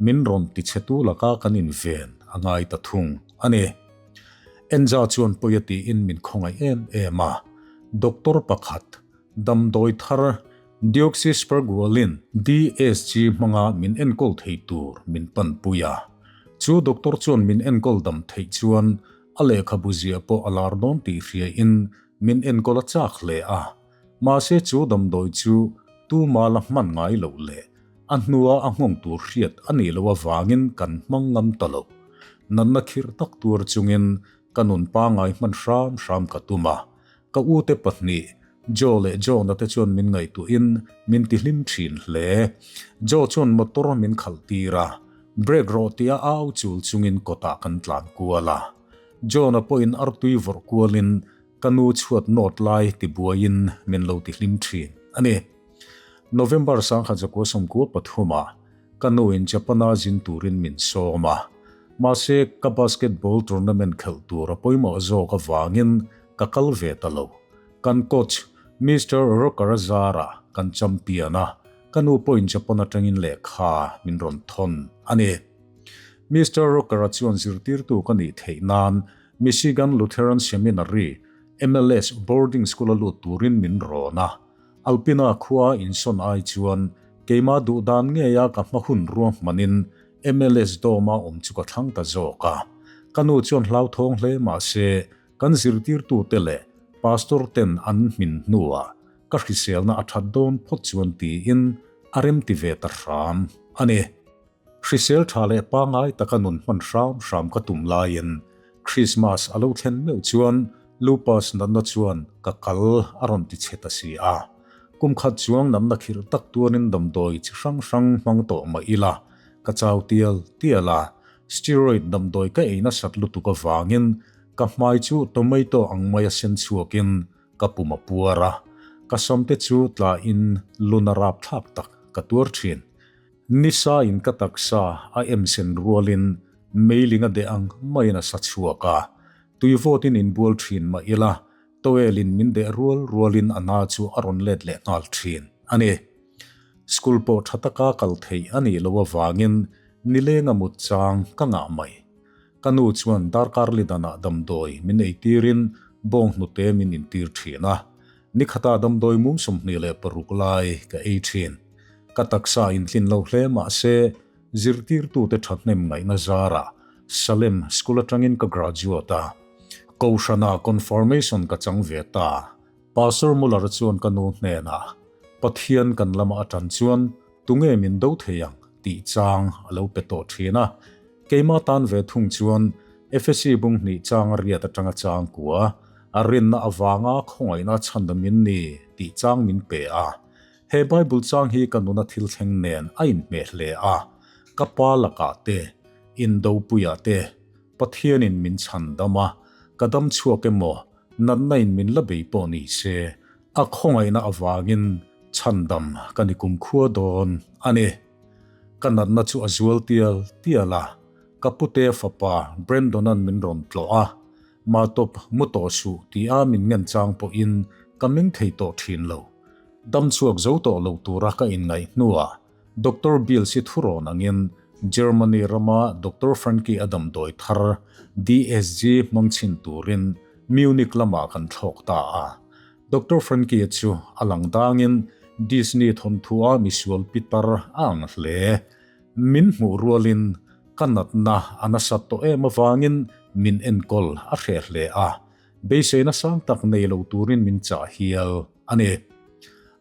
Min rawn ti chhetu laka kan inven a ngai ta thung a ni. Enza chuan pawi a tiin min khawngaih em em a, Doctor pakhat, damdawi thar Deoxyspergualin, DSG, hmanga min enkawl thei tur min panpui a. Chu doctor chuan min enkawl dam theih chuan a lehkhabu ziah pawh a lar dawn tih hriain min enkawl a chak hle a. Mahse chu damdawi chu tuma la hman ngai loh leh A hnua a nghawng tur hriat a nih loh avangin kan hmang ngam ta lo. Natna khirh tak tur chungin ka nun pangai hman hram hram ka tum a. Ka ute pahnih, Joe leh John-a te chuan min ngaihtuahin min tihlim thin hle. Joe chuan motor min khalh tir a, brake rawh tia au chul chungin kawtah kan tlan kual a. John-a pawhin artui vawrh kualin ka nu chhuat nawt lai tibuaiin min lo tihlim thin a ni. November 1993 ka nu in Japan-a zin turin min sawm a, mahse ka basketball tournament khelh tur a pawimawh zawk avangin ka kal ve ta lo. Kan coach Mister Rocker-a zarah kan champion a, ka nu pawhin Japan atangin lehkha min rawn thawn a ni. Mister Rocker-a chuan zirtirtu ka nih theih nan Michigan Lutheran Seminary, MLS, boarding school-a lut turin min rawn a. Alpina khua insawn ai chuan keimah duh dan ngeia ka hma hun ruahmanin MLS dawma awm chu ka thlang ta zawk a. Ka nu chuan hlauthawng hle mah se kan zirtirtute leh pastor ten an hmin hnuah ka hriselna a that dawn phawt chuan tiin a remti ve ta hram a ni. Hrisel tha leh pangai taka nun hman hram hram ka tum laiin Christmas a lo thlen meuh chuan Lupus natna chuan ka kal a rawn ti chhe ta si a. Kum khat chuang natna khirh tak tuanin damdawi chi hrang hrang hmang tawh mah ila ka chau tial tial a, steroid damdawi ka ei nasat lutuk avangin ka hmai chu tomato ang maia sen chhuakin ka pum a puar a, ka samte chu tlain luna rapthlak tak ka tuar thin. Nisa in ka taksa a em sen rualin meiling a deh ang maiin a sa chhuak a, tui vawtin inbual thin mah ila towel in min deh rual rualin a na chu a rawn let leh nghal thin a ni. School pawh tha taka kal theih a nih loh avangin nileng a mut chang ka ngah mai. Ka nu chuan darkar lidanah damdawi min eitirin bawng hnute min intir thin a, Nikhata damdawi mum 26 lai ka ei thin. Ka taksa intlin lo hle mah se, zirtirtute thahnem ngaihna zarah Salem School atangin ka graduate a. Kohhrana confirmation ka chang ve ta. Pastor Muller chuan ka nu hnenah, Pathian kan lama atan chuan tunge min do thei ang tih chang a lo pe tawh thin a. Keimah tan ve thung chuan Efesi bung hnih chang a riat atanga chang kua, a rinna avanga khawngaihna chhan min ni tih chang min pe a. He Bible chang hi ka nuna thil thleng nen a inhmeh hle a, ka pa lakah te, indopuiah te, Pathianin min chhan dam a, ka dam chhuak emaw, natna in min la bei pawh ni se, a khawngaihna avangin chhandam ka ni kumkhua dawn a ni. Ka natna chu a zual tial tial a, ka pute fapa Brandon-a'n min rawn tlawh a, Matawp mu tawh suh ti a min ngen chang pawhin ka meng thei tawh thin lo. Dam chhuak zo tawh lo tura ka inngaih hnuah Doctor Bill si thurawn angin Germany rama Doctor Frankie a damdawi thar DSG hmang chhin turin Munich lamah kan thlawk ta a. Doctor Frankie chu a lang dangin Disney thawnthu-a misual pitar a ang hle. Min hmuh rualin ka natna a nasat tawh em avangin min enkawl a hreh hle a, beiseina sang tak nei lo turin min chah hial a ni.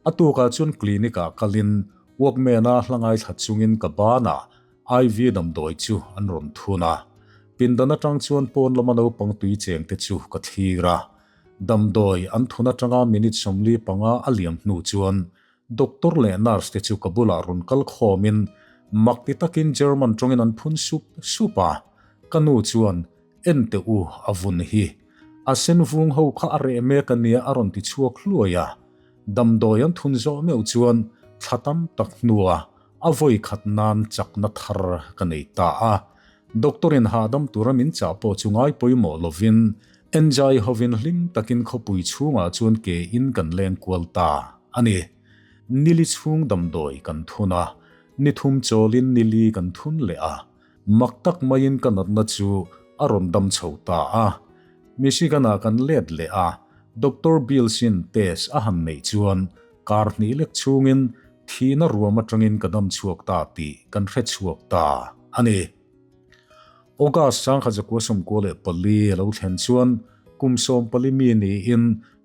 A tukah chuan clinic-ah kalin Walkman-a hla ngaithla chungin ka banah IV damdawi chu an rawn thun a. Pindan atang chuan pawn lama naupang tui cheng te chu ka thlir a. Damdawi an thun atanga minute 45 a liam hnu chuan Doctor leh nurse te chu ka bulah rawn kal khawmin mak ti takin German tawngin an phun sup sup a. Ka nu chuan, En teh u, a vun hi. A sen vung ho kha a reh mek a nia a rawn ti chhuak hluai a. Damdawi an thun zawh meuh chuan thla tam tak hnua a vawi khat nan chakna thar ka nei ta a. Doctor in hahdam tura min chah pawh chu ngai pawimawh lovin enjoy hovin hlim takin khawpui chhungah chuan ke in kan leng kual ta a ni. Nili chhung damdawi kan thun a, ni thum chawlin nili kan thun leh a. Mak tak maiin ka natna chu a rawn dam chho ta a. Michigan-ah kan let leh a, Doctor Bills-in test a han neih chuan kar hnih lek chhungin thihna ruam atangin ka dam chhuak ta tih kan hre chhuak ta a ni. August 1994 a lo thlen chuan kum 14 mi niin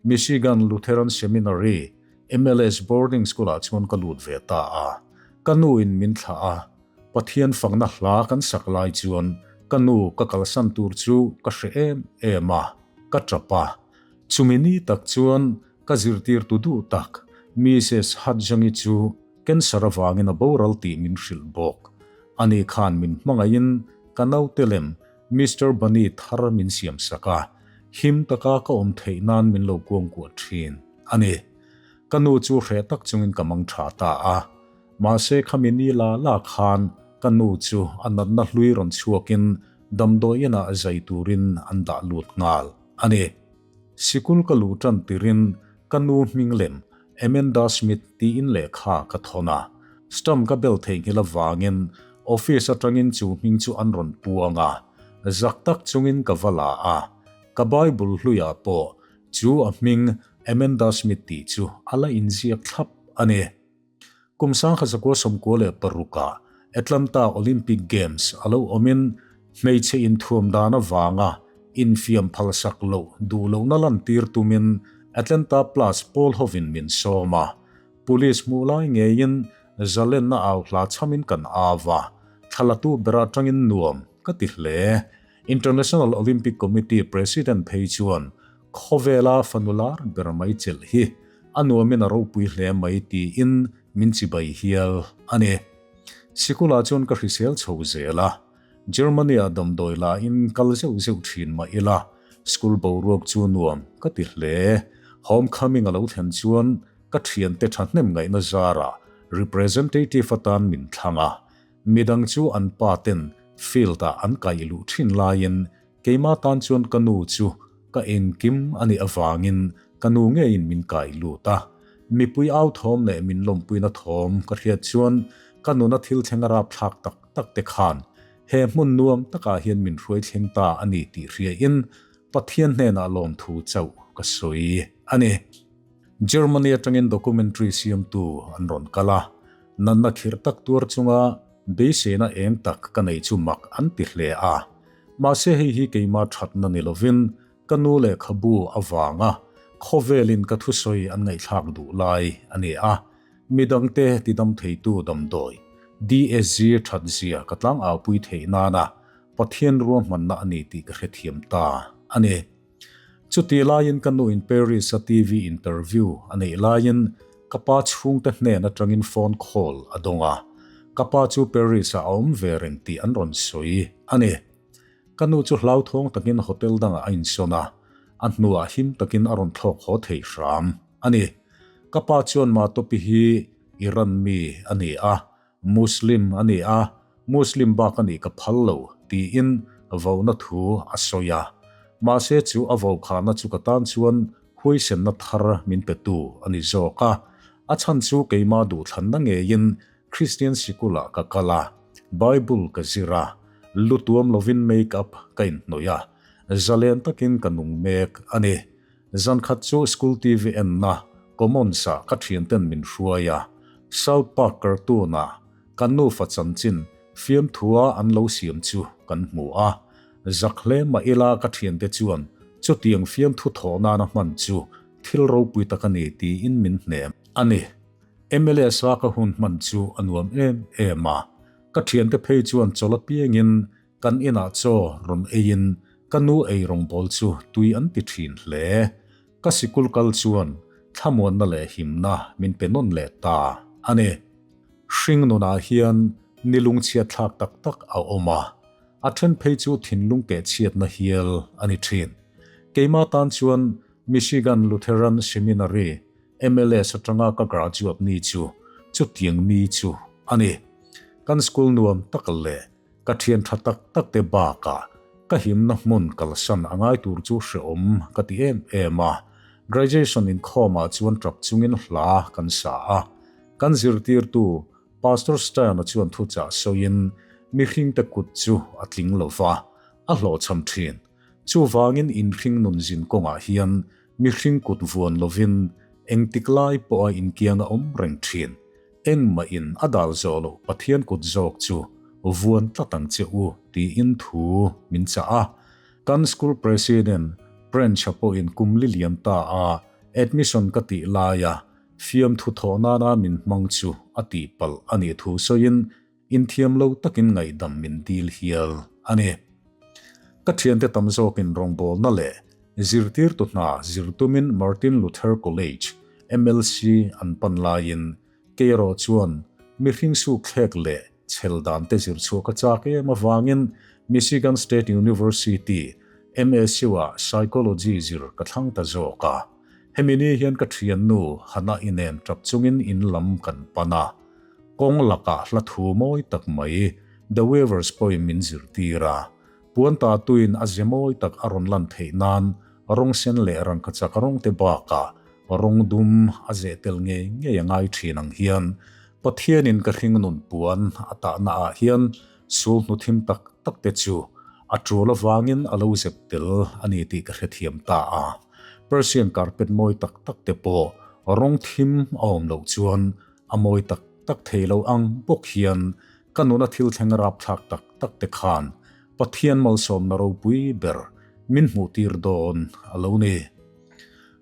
Michigan Lutheran Seminary, MLS boarding school-ah chuan ka lut ve ta a. Ka nu-in min thlah a, Pathian fakna hla kan sak lai chuan ka nu ka kalsan tur chu ka hre em em a, ka tap a. Chumi ni tak chuan ka zirtirtu duh tak Mrs Hadjangi chu cancer avangin a boral tih min hrilh bawk. Ani khan min hmangaihin ka naute lem Mister Bunny thar min siam sak a, him taka ka awm theih nan min lo kuangkuah thin a ni. Ka nu chu hreh tak chungin ka mang tha ta a. Mahse khami ni la la khan ka nu chu a natna hlui rawn chhuakin damdawi inah zai turin an dah lut nghal a ni. Sikul ka luh tan tirin ka nu hming lem Amanda Smith tiin lehkha ka thawn a. Stamp ka bel theihnghilh avangin office atangin chu hming chu an rawn puang a, zak tak chungin ka va la a. Ka Bible hluiah pawh chu a hming Amanda Smith tih chu a la inziak thlap a ni. Kum 1996-ah Atlanta Olympic Games a lo awmin hmeichhe inthuam dan avanga infiam phalsak loh duh lohna lantir tumin Atlanta Plus pawl hovin min sawm a. Police hmuh lai ngeiin zalenna au hla chhamin kan au a, thlalatu ber atangin nuam ka ti hle. International Olympic Committee President phei chuan Khawvela fanu lar ber mai chelh hi a nuamin a ropui hle mai tiin min chibai hial a ni. Sikulah chuan ka hrisel chho zel a, Germany-ah damdawi lahin kal zeuh zeuh thin mah ila, school boruak chu nuam ka ti hle. Homecoming a lo thlen chuan ka thiante thahnem ngaihna zarah representative atan min thlang a, midang chu an pa ten field-ah an kaih luh thin laiin Keimah tan chuan ka nu chu ka engkim a nih avangin ka nu ngeiin min kai lut a. Mipui au thawm leh min lawmpuina thawm ka hriat chuan ka nuna thil thleng a rapthlak tak tak te khan he hmun nuam takah hian min hruai thleng ta a ni tih hriain Pathian hnenah lawmthu chauh ka sawi a ni. Germany atangin documentary siamtu an rawn kal a, natna khirh tak tuar chunga beiseina eng tak ka nei chu mak an ti hle a. Mahse hei hi keimah thatna ni lovin ka nu lehkhabu avanga khawvelin ka thusawi an ngaihthlak duh lai a ni a, midangte tidam theitu damdawi DSG thatzia ka tlangaupui theih nana Pathian ruahmanna a ni tih ka hrethiam ta a ni. Chutih laiin ka nu in Paris-a TV interview a neih laiin ka pa chhungte hnen atangin phone call a dawng a, ka pa chu Paris-ah a awm ve reng tih an rawn sawi a ni. Ka nu chu hlauthawng takin hotel dangah a insawn a, a hnuah him takin a rawn thlawk haw thei hram a ni. Ka pa chuan Matopi hi Iran mi a ni a, Muslim a ni a, Muslim bak a nih ka phal lo, tiin vona thu a sawi a. Mahse chu a vokhana chu ka tan chuan huaisenna thar min petu a ni zawk a. A chhan chu keimah duhthlanna ngeiin Kristian sikulah ka kal a. Bible ka zir a, lu tuam lovin make up ka inhnawih a, zalen takin ka nung mek a ni. Zankhat chu school TV enna Commons ah ka thianten min hruai a, South Park cartoon ah kan nufa chanchin fiamthua an lo siam chu kan hmu a. Zak hle mah ila ka thiante chuan chutiang fiamthu thawh nana hman chu thil ropui tak a ni tiin min hnem a ni. MLS a ka hun hman chu a nuam em em a, ka thiante phei chuan chawlh apiangin Kan inah chaw rawn eiin ka nu ei rawngbawl chu tui an ti thin hle. Ka sikul kal chuan thlamuanna leh himna min pe nawn leh ta a ni. Hring nunah hian ni lungchhiat thlak tak tak a awm a, a then phei chu thinlung kehchhiatna hial a ni thin. Keimah tan chuan Michigan Lutheran Seminary, MLS, atanga ka graduate ni chu chutiang ni chu a ni. Kan school nuam tak leh Ka thian tha tak tak te bakah ka himna hmun kalsan a ngai tur chu hreawm ka ti em em a. Graduation inkhawmah chuan tap chungin hla kan sa a. Kan zirtirtu Pastor Stan-a chuan thuchah sawiin mihringte kut chu a tling lo va, a hlawhchham thin. Chuvangin inhring nun zin kawngah hian mihring kut vuan lovin engtik lai pawha inkiang a awm reng thin. Engmah in a dal zawh loh Pathian kut zawk chu vuan tlat ang che u tiin thu min chah a. Kan school president Branch-a pawhin kum li liam ta a admission ka tih laia fiamthu thawh nana min hmang chu a tihpalh a nih thu sawiin inthiam lo takin ngaihdam min dil hial a ni. Ka thiante tam zawkin rawngbawlna leh zirtirtu hna zir tumin Martin Luther College, MLC, an pan laiin kei erawh chuan mihring sukthlek leh chhel dan te zir chhuah ka chak em avangin Michigan State University, MSU, ah Psychology zir ka thlang ta zawk a. Hemi ni hian ka thiannu Hannah-i nen tap chungin in lam kan pan a. Kawng lakah hla thu mawi tak mai The Weavers pawhin min zirtir a. Puan ta tuin a ze mawi tak a rawn lan theih nan rawng sen leh rangkachak rawng te bakah rawng dum a zeh tel ngei ngei a ngai thin ang hian Pathianin ka hringnun puan a tahna ah hian sul hnu thim tak tak te chu a tul avangin a lo zep tel a ni tih ka hrethiam ta a. Persian carpet mawi tak tak te pawh rawng thim a awm loh chuan A mawi tak tak thei lo ang bawk hian ka nuna thil thleng rapthlak tak tak te khan Pathian malsawmna ropui ber min hmuhtir dawn a lo ni.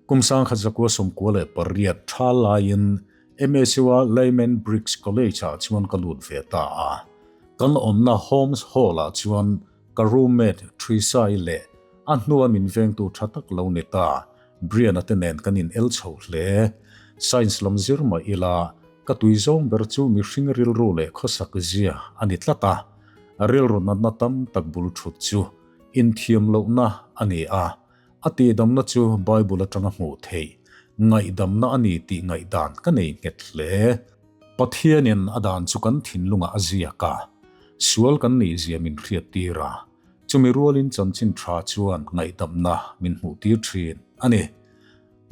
Kum sangkhat zakua 98 tha laiin MSU-a Layman Briggs College-ah chuan ka lut ve ta a. Kan awmna Holmes Hall-ah chuan ka roommate Trisha-i leh a hnua min vengtu tha tak lo ni ta Brian-a te nen kan in el chho hle. Science lam zir mah ila, ka tui zawng ber chu mihring rilru leh khawsak zia a ni tlat a. Rilru natna tam tak bul thut chu inthiam lohna a ni a, a tihdamna chu Bible atanga hmuh theih ngaihdamna a ni tih ngaihdan ka nei nghet hle. Pathianin a dan chu kan thinlungah a ziak a, sual kan nihzia min hriattir a. Chumi rualin chanchin tha chuan ngaihdamna min hmuhtir thin a ni.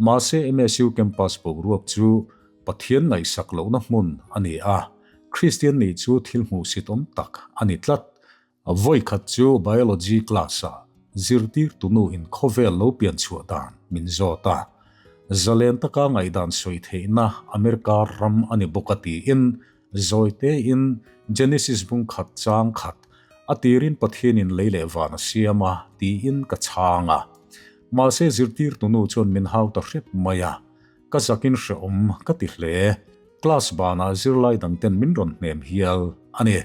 Mahse MSU campus boruak chu Pathian ngaihsak lohna hmun a ni a, Kristian nih chu thil hmuhsitawm tak a ni tlat. Vawikhat chu Biology class-ah zirtirtu nu in khawvel lo pian chhuah dan min zawt a, zalen taka ngaihdan sawi theihna America ram a ni bawk a tiin Zawi tein Genesis bung khat chang khat, a tirin Pathianin lei leh van a siam a, tiin ka chhang a. Mahse zirtirtu nu chuan min hau ta hrep mai a, ka zakin hrehawm ka ti hle. Class banah zirlai dangten min rawn hnem hial a ni.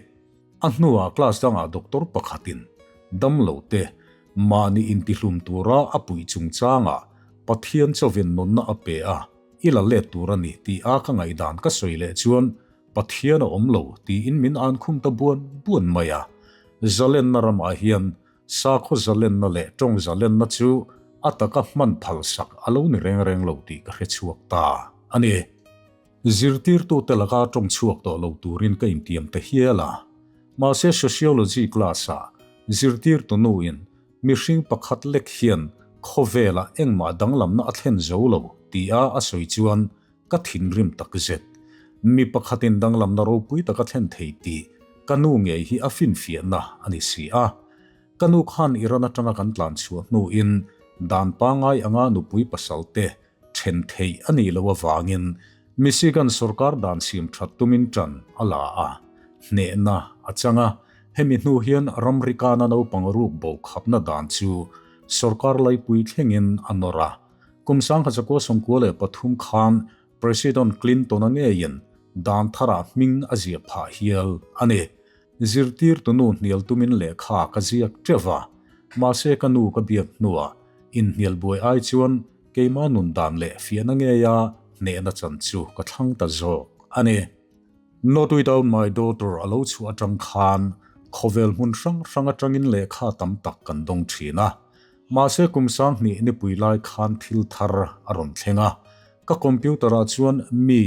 A hnuah class dangah doctor pakhatin damlo te mahni intihlum tura a puih chungchangah Pathian chawin nunna a pe a, I la let tur a ni tih a ka ngaihdan ka sawi leh chuan Pathian a awm lo tiin min an khum ta buan buan mai a. Zalenna ramah hian sakhaw zalenna leh tawng zalenna chu a taka hman phal sak a lo ni reng reng lo tih ka hre chhuak ta a ni. Zirtirtute laka tawng chhuak tawh lo turin ka intiam ta hial a. Mahse Sociology class-ah zirtirtu nuin Mihring pakhat lek hian khawvelah engmah danglamna a thlen zo lo tia a sawi chuan ka thinrim tak zet. Mi pakhatin danglamna ropui tak a thlen thei tih ka nu ngei hi a finfiahna a ni si a. Ka nu khan Iran atanga kan tlan chhuah hnuin dan pangai anga nupui pasal te then theih a nih loh avangin Michigan sorkar dan siam that tumin tan a la a, hnehna a chang a. Hemi hnu hian ramri kana naupang ruk bo khapna dan chu sorkar laipui thlengin a nawr a. Kum 1993 khan President Clinton-a ngeiin dan tharah hming a ziah phah hial a ni. Zirtirtu nu hnial tumin lehkha ka ziak teuh a, mahse ka nu ka biak hnuah inhnial buai ai chuan keima nun dan leh fiahna ngeia hnehna chan chu ka thlang ta zawk a ni. Not Without My Daughter a lo chhuah atang khan khawvel hmun hrang hrang atangin lehkha tam tak kan dawng thin a, mahse kum 2000 nipui lai khan thil thar a rawn thleng a, ka computer ah chuan mi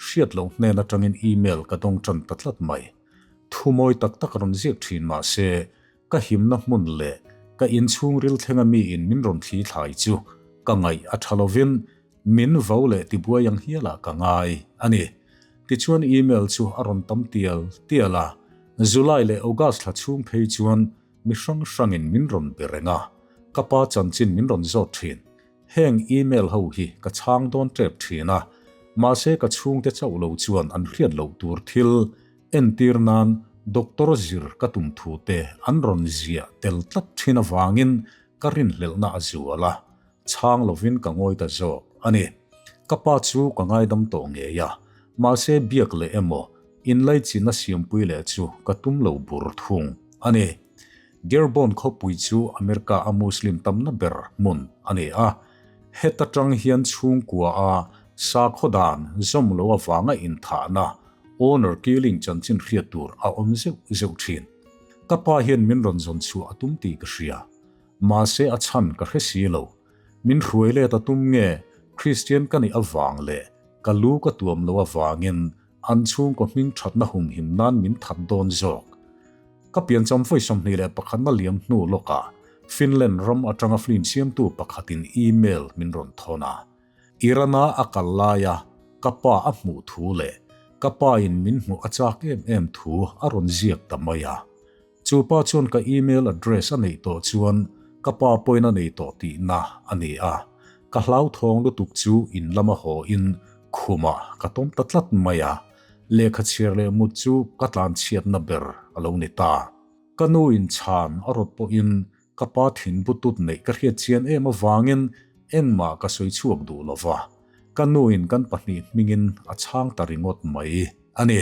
hriat loh hnen atangin email ka dawng tan ta tlat mai. Thu mawi tak tak rawn ziak thin mah se, ka himna hmun leh ka inchhung ril thlenga miin min rawn thli thlai chu ka ngaih a tha lovin min vo leh tibuai ang hialah ka ngai a ni. Tichuan email chu a rawn tam tial tial a, July leh August thla chhung phei chuan mi hrang hrangin min rawn be reng a, ka pa chanchin min rawn zawt thin. Heng email ho hi ka chhang dawn tep thin a, mahse ka chhungte chauh lo chuan an hriat loh tur thil entir nan doctor zir ka tum thu te an rawn ziah tel tlat thin avangin ka rinhlelhna a zual a, chhang lovin ka ngawi ta zawk a ni. Ka pa chu ka ngaidam tawh ngei a, mahse biak leh emaw inlaichin a siampui leh chu ka tum lo bur thung a ni. Dearborn khawpui chu America a Muslim tamna ber hmun a ni a, heta tang hian chhungkua a sakhaw dan zawm lo avanga inthahna, honor killing chanchin hriat tur a awm zeuh zeuh thin. Ka pa hian min rawn zawn chhuah a tum tih ka hria. Mahse a chhan ka hre si lo. Min hruai let a tum nge Christian ka nih avang leh ka lu ka tuam lo avangin An chhungkaw hming thatna humhim nan min that dawn zawk. Ka piancham vawi 21 na liam hnu lawkah Finland ram atanga film siamtu pakhatin email min rawn thawn a. Iran-a a kal laia ka pa a hmuh thu leh ka pa in min hmuh a chak em em thu a rawn ziak ta mai a. Chu pa chuan ka email address a neih tawh chuan ka pa pawhin a nei tawh tihna a ni a. Ka hlauthawng lutuk chu in lama haw in khumah ka tawm ta tlat mai a, lehkha chhiar leh mut chu ka tlanchhiatna ber a lo ni ta. Ka nu in chhan a rawt pawhin ka pa thin butut neih ka hriat chian em avangin engmah ka sawi chhuak duh lo va, ka nu in kan pahnih hmingin a chhang ta ringawt mai a ni.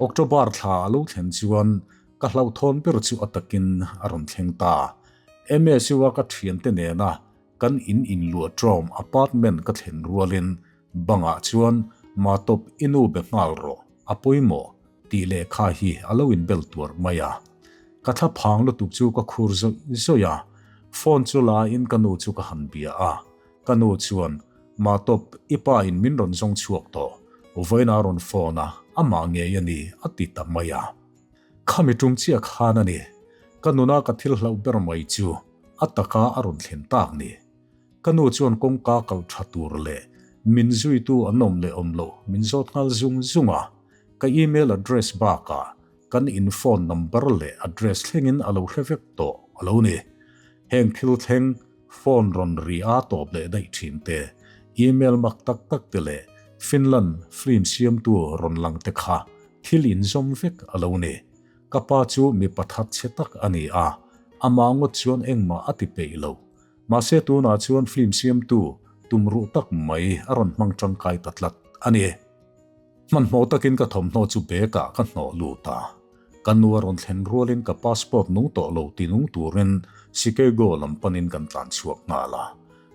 October thla a lo thlen chuan ka hlauhthawn ber chu a takin a rawn thleng ta. MSU a ka thiante nena kan in inluah ṭawm apartment ka thlen rualin bangah chuan Matawp i nu be nghal rawh, a pawimawh, tih lehkha hi a lo inbel tuar mai a. Ka thla phang lutuk chu ka khur zawih zawih a, phone chu la in ka nu chu ka han bia a. Ka nu chuan, Matawp, i pa in min rawn zawng chhuak tawh, vawiin a rawn phone a, amah ngei a ni, a ti ta mai a. Khami tum chiah khan a ni, ka nuna ka thil hlauh ber mai chu a taka a rawn thlen tak ni. Ka nu chuan kawngka kal tha tur leh min zuitu an awm leh awm loh min zawt nghal zung zung a, ka email address bakah kan in phone number leh address thlengin a lo hre vek tawh a lo ni. Heng thil thleng phone rawn ri a tawp leh daih thin te, email mak tak tak te leh Finland film siamtu rawn lang te kha thil inzawm vek a lo ni. Ka pa chu mipa that chhe tak a ni a, amah ngawt chuan engmah a ti peih lo. Mahse tunah chuan film siamtu tumruh tak mai a rawn hmang tangkai ta tlat a ni. Hmanhmawh takin ka thawmhnaw chu bag ah ka hnawh lut a, ka nu a rawn thlen rualin ka passport nung tawh lo ti nung turin Chicago lam panin kan tlan chhuak nghal a.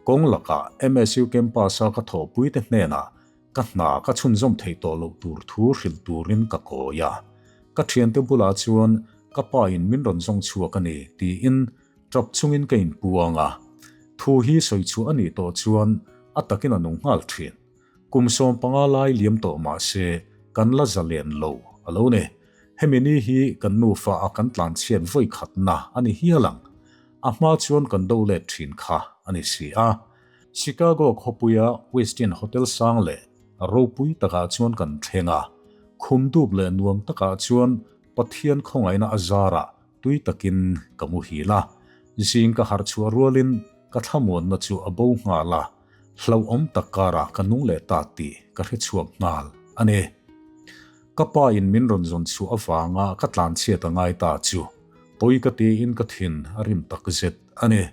Kawng lakah MSU campus a ka thawhpuite hnenah ka hna ka chhunzawm theih tawh loh tur thu hrilh turin ka kawi a. Ka thiante bulah chuan ka pa in min rawn zawng chhuak a ni tiin tap chungin ka inpuang a. Thu hi sawi chhuah a nih tawh chuan a takin a nung nghal thin. Kum 15 lai liam tawh mah se kan la zalen lo a lo ni. Hemi ni hi kan nufa a kan tlanchhiat vawi khatna a ni hial ang. A hma chuan kan do let thin kha a ni si a. Chicago khawpuia Westin Hotel sang leh ropui takah chuan kan thleng a. Khum dup leh nuam takah chuan Pathian khawngaihna a zarah tui takin ka muhil a. Zing ka harh chhuah rualin ka thlamuanna chu a bo nghal a, hlauhawm tak karah ka nung leh ta tih ka hre chhuak nghal a ni. Ka pa in min rawn zawn chhuah avanga ka tlanchhiat a ngai ta chu pawi ka tiin ka thin a rim tak zet a ni.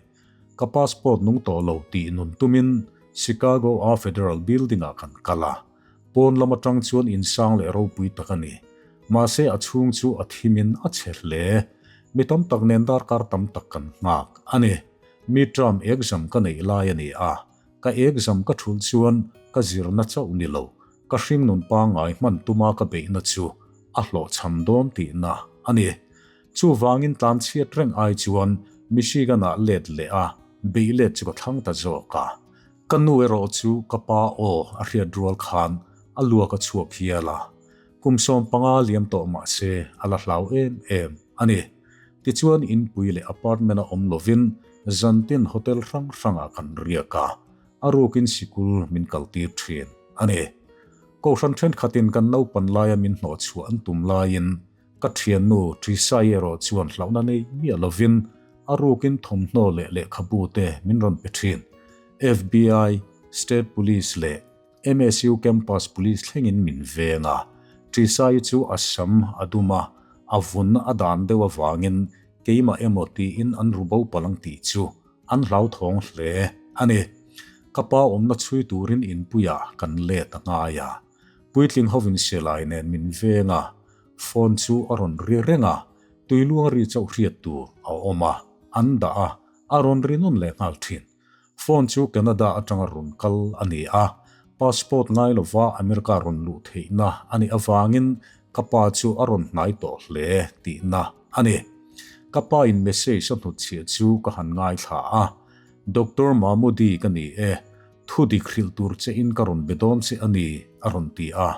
Ka passport nung tawh lo tih nun tumin Chicago a Federal Building ah kan kal a, pawn lam atang chuan insang leh ropui tak a ni. Mahse a chhung chu a thimin a chhe hle. Mi tam tak nen darkar tam tak kan nghak a ni. Midterm exam ka neih lai a ni a, ka exam ka thulh chuan ka zirna chauh ni lo, ka hringnun pangngai hman tuma ka beihna chu a hlawhchham dawn tihna a ni. Chuvangin tlanchhiat reng ai chuan Michigan-ah let leh a, beih let chu ka thlang ta zawk a. Ka nu erawh chu ka pa aw a hriat rual khan a luak a chhuak hial a. Kum 15 liam tawh mah se a la hlau em em a ni. Tichuan inpui leh apartment-a awm lovin zantin hotel hrang hrangah kan riak a, a rukin sikul min kaltir thin a ni. Kohhran thenkhatin kan naupan laia min hnawhchhuah an tum laiin Ka thiannu Trisai erawh chuan hlauhna nei miah lovin a rukin thawmhnaw leh lehkhabu te min rawn pe thin. FBI, State Police leh MSU Campus Police thlengin min veng a. Trisai chu a sam a dum a, a vun a dan deuh avangin keimah emaw tiin an ru bo palh ang tih chu an hlauthawng hle a ni. Ka pa awmna chhui turin inpuiah kan let a ngai a. Puitling hovin silai nen min veng a, phone chu a rawn ri reng a, tuiluang ri chauh hriat tur a awm a, an dah a, a rawn ri nawn leh nghal thin. Phone chu Canada atanga rawn kal a ni a, passport ngai lova America rawn luh theihna a nih avangin ka pa chu a rawn hnai tawh hle tihna a ni. Ka pa in message a hnutchhiah chu ka han ngaithla a, Doctor Mahmoudi ka ni e, Thu dik hrilh tur che in ka rawn be dawn che a ni, a rawn ti a.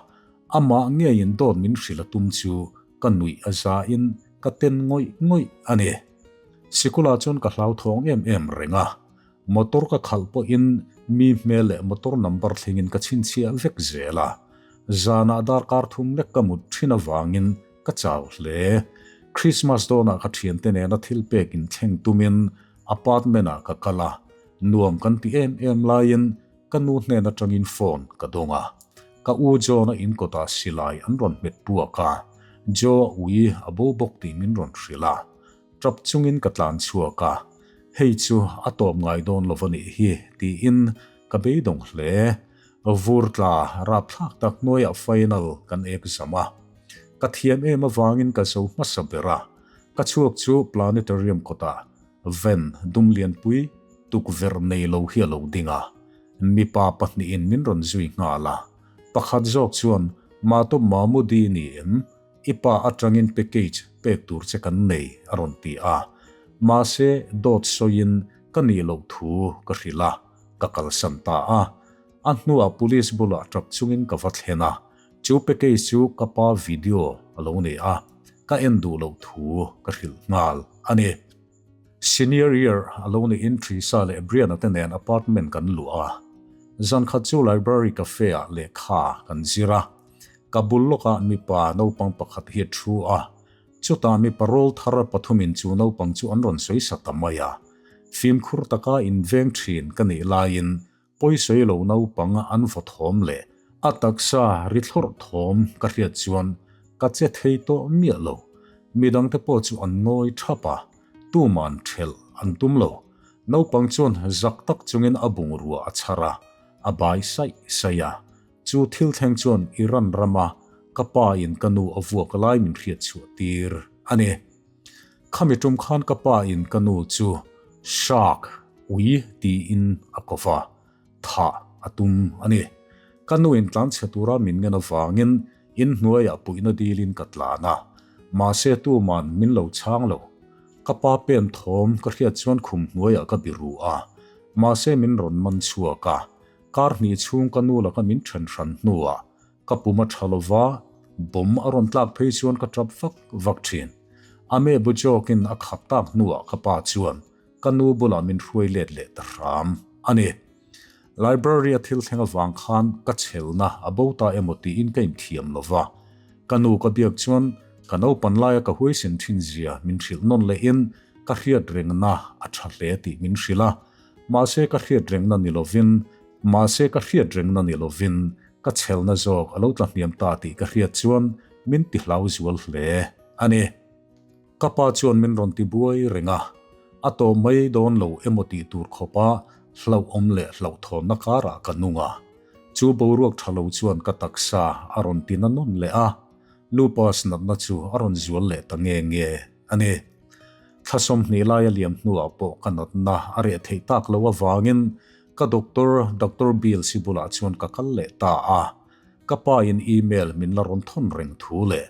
Amah ngeiin dawt min hrilh a tum chu ka nuih a za in ka ten ngawih ngawih a ni. Sikula chuan ka hlauthawng em em reng a. Motor ka khalh pawhin mi hmel leh motor number thlengin ka chhinchhiah vek zel a. Zanah darkar thum lek ka mut thin avangin ka chau hle. Christmas dawnah ka thiante nena thil pek inthleng tumin apartment ah ka kal a. Nuam kan ti em em laiin ka nu hnen atangin phone ka dawng a. Ka u John-a in kawtah silai an rawn hmet puak a, Joe-a ui a bo bawk tih min rawn hrilh a. Tap chungin ka tlan chhuak a, hei chu a tawp ngai dawn lo va nih hi tiin ka beidawng hle. Vur tla rapthlak tak hnuaiah final kan exam a. Ka thiam em avangin ka zo hmasa ber a, ka chhuak chu planetarium kawtah Van dum lianpui tukverh nei lo hi a lo ding a, mipa pahnihin min rawn zui nghal a. Pakhat zawk chuan, Mato Mahmudi ni em? I pa atangin package pek tur che kan nei, a rawn ti a. Mahse, dawt sawiin ka nih loh thu ka hrilh a, ka kalsan ta a. A hnuah police bulah tap chungin ka va thlen a, chu package chu ka pa video a lo ni a, ka en duh loh thu ka hrilh nghal a ni. Senior year a lo niin Trisa leh Brianna te nen apartment kan luah a, zan khat chu library cafe ah lehkha kan zir a, ka bul lawkah mipa naupang pakhat hi a thu a, chutah mipa rawl thar pathumin chu naupang chu an rawn sawi sa ta mai a, fimkhur taka inveng thin ka nih laiin Pawisawi lo naupang an vaw thawm leh a taksa ri thlawrh thawm ka hriat chuan ka che thei tawh miah lo. Midangte pawh chu an ngawi thap a, tuman thelh an tum lo. Naupang chuan zak tak chungin a bungrua a chhar a, a bai saih saih a. Chu thil thleng chuan Iran rama ka pa in ka nu a vuak lai min hriat chhuah tir a ni. Khami tum khan ka pa in ka nu chu Shark, ui, tiin a ko va, thah a tum a ni. Ka nu in tlanchhe tura min ngen avangin inhnuaiah puihna dilin ka tlan a, mahse tuman min lo chhang lo. Ka pa pen thawm ka hriat chuan khum hnuaiah ka biru a, mahse min rawn man chhuak a, kar hnih chhung ka nu laka min then hran hnuah Ka pum a tha lova, bomb a rawn tlak phei chuan ka tap vak vak thin. A me bu jawkin a khap tak hnuah ka pa chuan ka nu bulah min hruai let leh ta hram a ni. Library a thil thleng avang khan ka chhelna a bo ta emaw tiin ka inthiam lova. Ka nu ka biak chuan Ka naupan laia ka huaisen thin zia min hrilh nawn lehin ka hriat rengna a tha hle tih min hrilh a. Mahse ka hriat rengna ni lovin, mahse ka hriat rengna ni lovin ka chhelna zawk a lo tla hniam ta tih ka hriat chuan min ti hlau zual hle a ni. Ka pa chuan min rawn ti buai reng a, a tawh mai dawn lo emaw tih tur khawpa hlauhawm leh hlauhthawnna karah ka nung a. Chu boruak tha lo chuan ka taksa a rawn ti na nawn leh a, lupus natna chu a rawn zual leh ta nge nge a ni. Thla 20 laia liam hnuah pawh ka natna a reh theih tak loh avangin ka doctor, Doctor Bill si bulah chuan ka kal leh ta a. Ka pa in email min la rawn thawn reng thu leh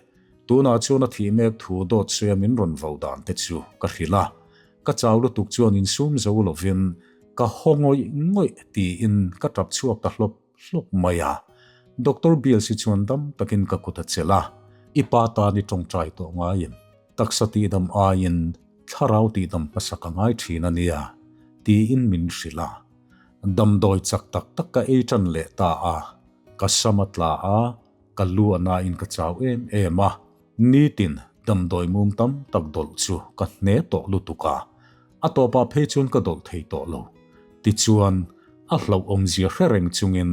tunah chuan a thih mek thu dawt sawi a min rawn vo dan te chu ka hrilh a. Ka chau lutuk chuan insum zo lovin ka haw ngawih ngawih tiin ka tap chhuak ta hlawp hlawp mai a. Doctor Bill si chuan dam takin ka kut a chelh a, I pa tan i tawngtai tawh ngai em? Taksa tihdam aiin thlarau tihdam hmasa ka ngai thin a nia, tiin min hrilh a. Damdawi chak tak tak ka ei tan leh ta a, ka sam a tla a, ka lu a nain ka chau em em a. Nitin damdawi mum tam tak dawlh chu ka hne tawh lutuk a, a tawpah phei chuan ka dawlh thei tawh lo. Tichuan, a hlauhawmzia hre reng chungin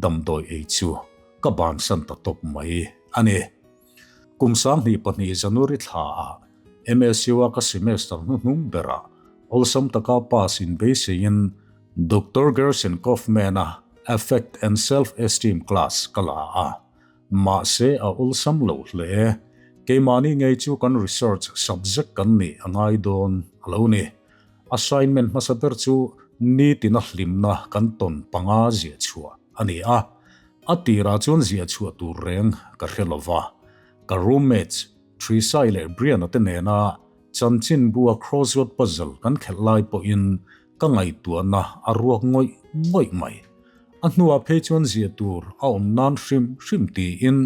damdawi ei chu ka bansan ta tawp mai a ni. Kum 2002 January thlaah MSU-a ka semester hnuhnung berah awlsam taka pass in beiseiin Doctor Gerson Kaufman-a Affect and Self-Esteem class ka la a. Mahse a awlsam lo hle. Keimahni ngei chu kan research subject kan nih a ngai dawn a lo ni. Assignment hmasa ber chu nitina hlimna kan tawn panga ziah chhuah a ni a. A tirah chuan ziah chhuah tur reng ka hre lo va. Ka roommates Trisai leh Brian-a te nena chanchinbua crossword puzzle kan khelh lai pawhin ka ngaihtuahna a ruak ngawih ngawih mai. A hnuah phei chuan ziah tur a awm nan hrim hrim tiin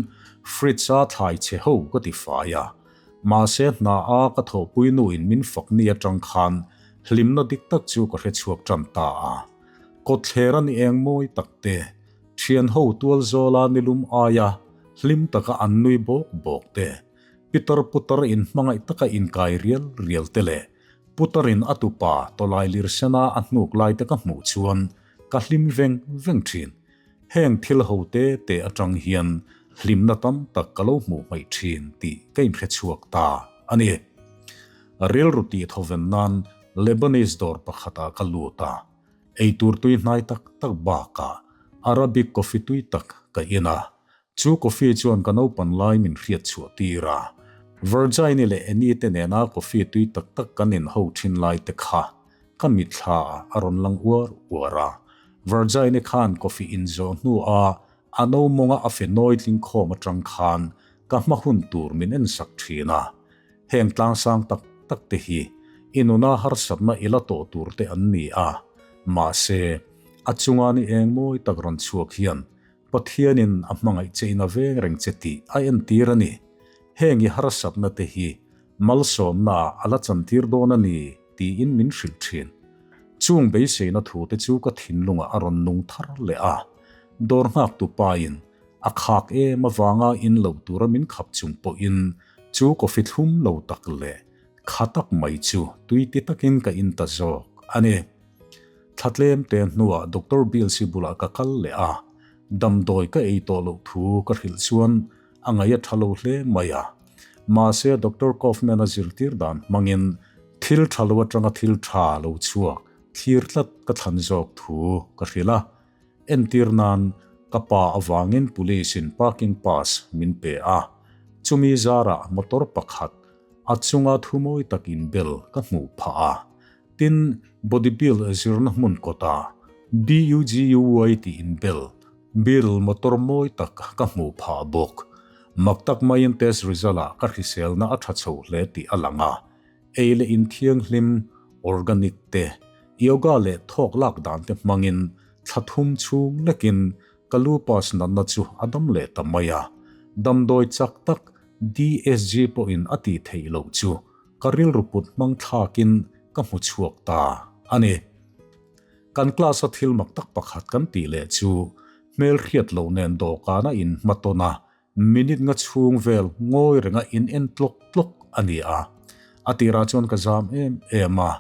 fridge-a thlai chhe ho ka ti fai a. Mahse hna a ka thawhpui nuin min fak ni atang khan hlimna dik tak chu ka hre chhuak tan ta a. Kawtthler a ni eng mawi tak te, thian ho tual zawla nilum aia hlim taka an nui bawk bawk te, pitar putar in hmangaih taka inkai rial rial te leh Putarin a tupa tawlai lirsena a hnuk lai te ka hmuh chuan ka hlim veng veng thin. Heng thil ho te te atang hian hlimna tam tak ka lo hmuh hmaih thin tih ka inhre chhuak ta a ni. Rilru tih thawven nan Lebanese dawr pakhatah ka lut a, eitur tui hnai tak tak bakah Arabic coffee tui tak ka in a, Chu coffee chuan ka naupan lai min hriat chhuah tir a, Virgin-i leh Annie te nena coffee tui tak tak kan in ho thin lai te kha ka mitthla ah a rawn lang uar uar a. Virgin-i khan coffee in zawh hnu a a no mawnga a fe nawi tling khawm atang khan ka hma hun tur min en sak thin a. Heng tlangsang tak tak te hi i nuna harsatna i la tawh tur te an ni a, mahse a chunga ni eng mawi tak rawn chhuak hian Pathianin a hmangaih che in a veng reng che tih a entir a ni. Heng i harsatna te hi malsawmna ah a la chantir dawn a ni tiin min hrilh thin. Chung beiseina thu te chu ka thinlungah a rawn nung thar leh a. Dawr nghak tu pa in a khak em avanga in lo tura min khap chung pawhin chu coffee thlum lo tak leh kha tak mai chu tui ti takin ka in ta zawk a ni. Thla tlem te hnuah Doctor Bill si bulah ka kal leh a, damdawi ka ei tawh loh thu ka hrilh chuan a ngaih a tha lo hle mai a. Mahse Doctor Kaufman-a zirtir dan hmangin thil tha lo atanga thil tha lo chhuak thlir tlat ka thlan zawk thu ka hrilh a. Entir nan ka pa avangin police-in parking pass min pe a, chumi zarah motor pakhat a chunga thu mawi tak inbel ka hmuh phah a. Tin, body build zirna hmun kawtah BUGUY tih inbel, Beetle motor mawi tak ka hmuh phah bawk. Mak tak maiin test result-ah ka hriselna a tha chho hle tih a lang a. Ei leh in thianghlim, organic, te, yoga leh thawk lak dan te hmangin thla thum chhung lekin ka lupus natna chu a dam leh ta mai a. Damdawi chak tak DSG pawhin a tih theih loh chu Ka rilru put hmang thlakin ka hmu chhuak ta a ni. Kan class-a thil mak tak pakhat kan tih leh chu hmelhriat loh nen dawhkana inhmatawn a. Minute nga chhung vel ngawi renga in en tlawk tlawk a ni a. A tirah chuan ka zam em em a,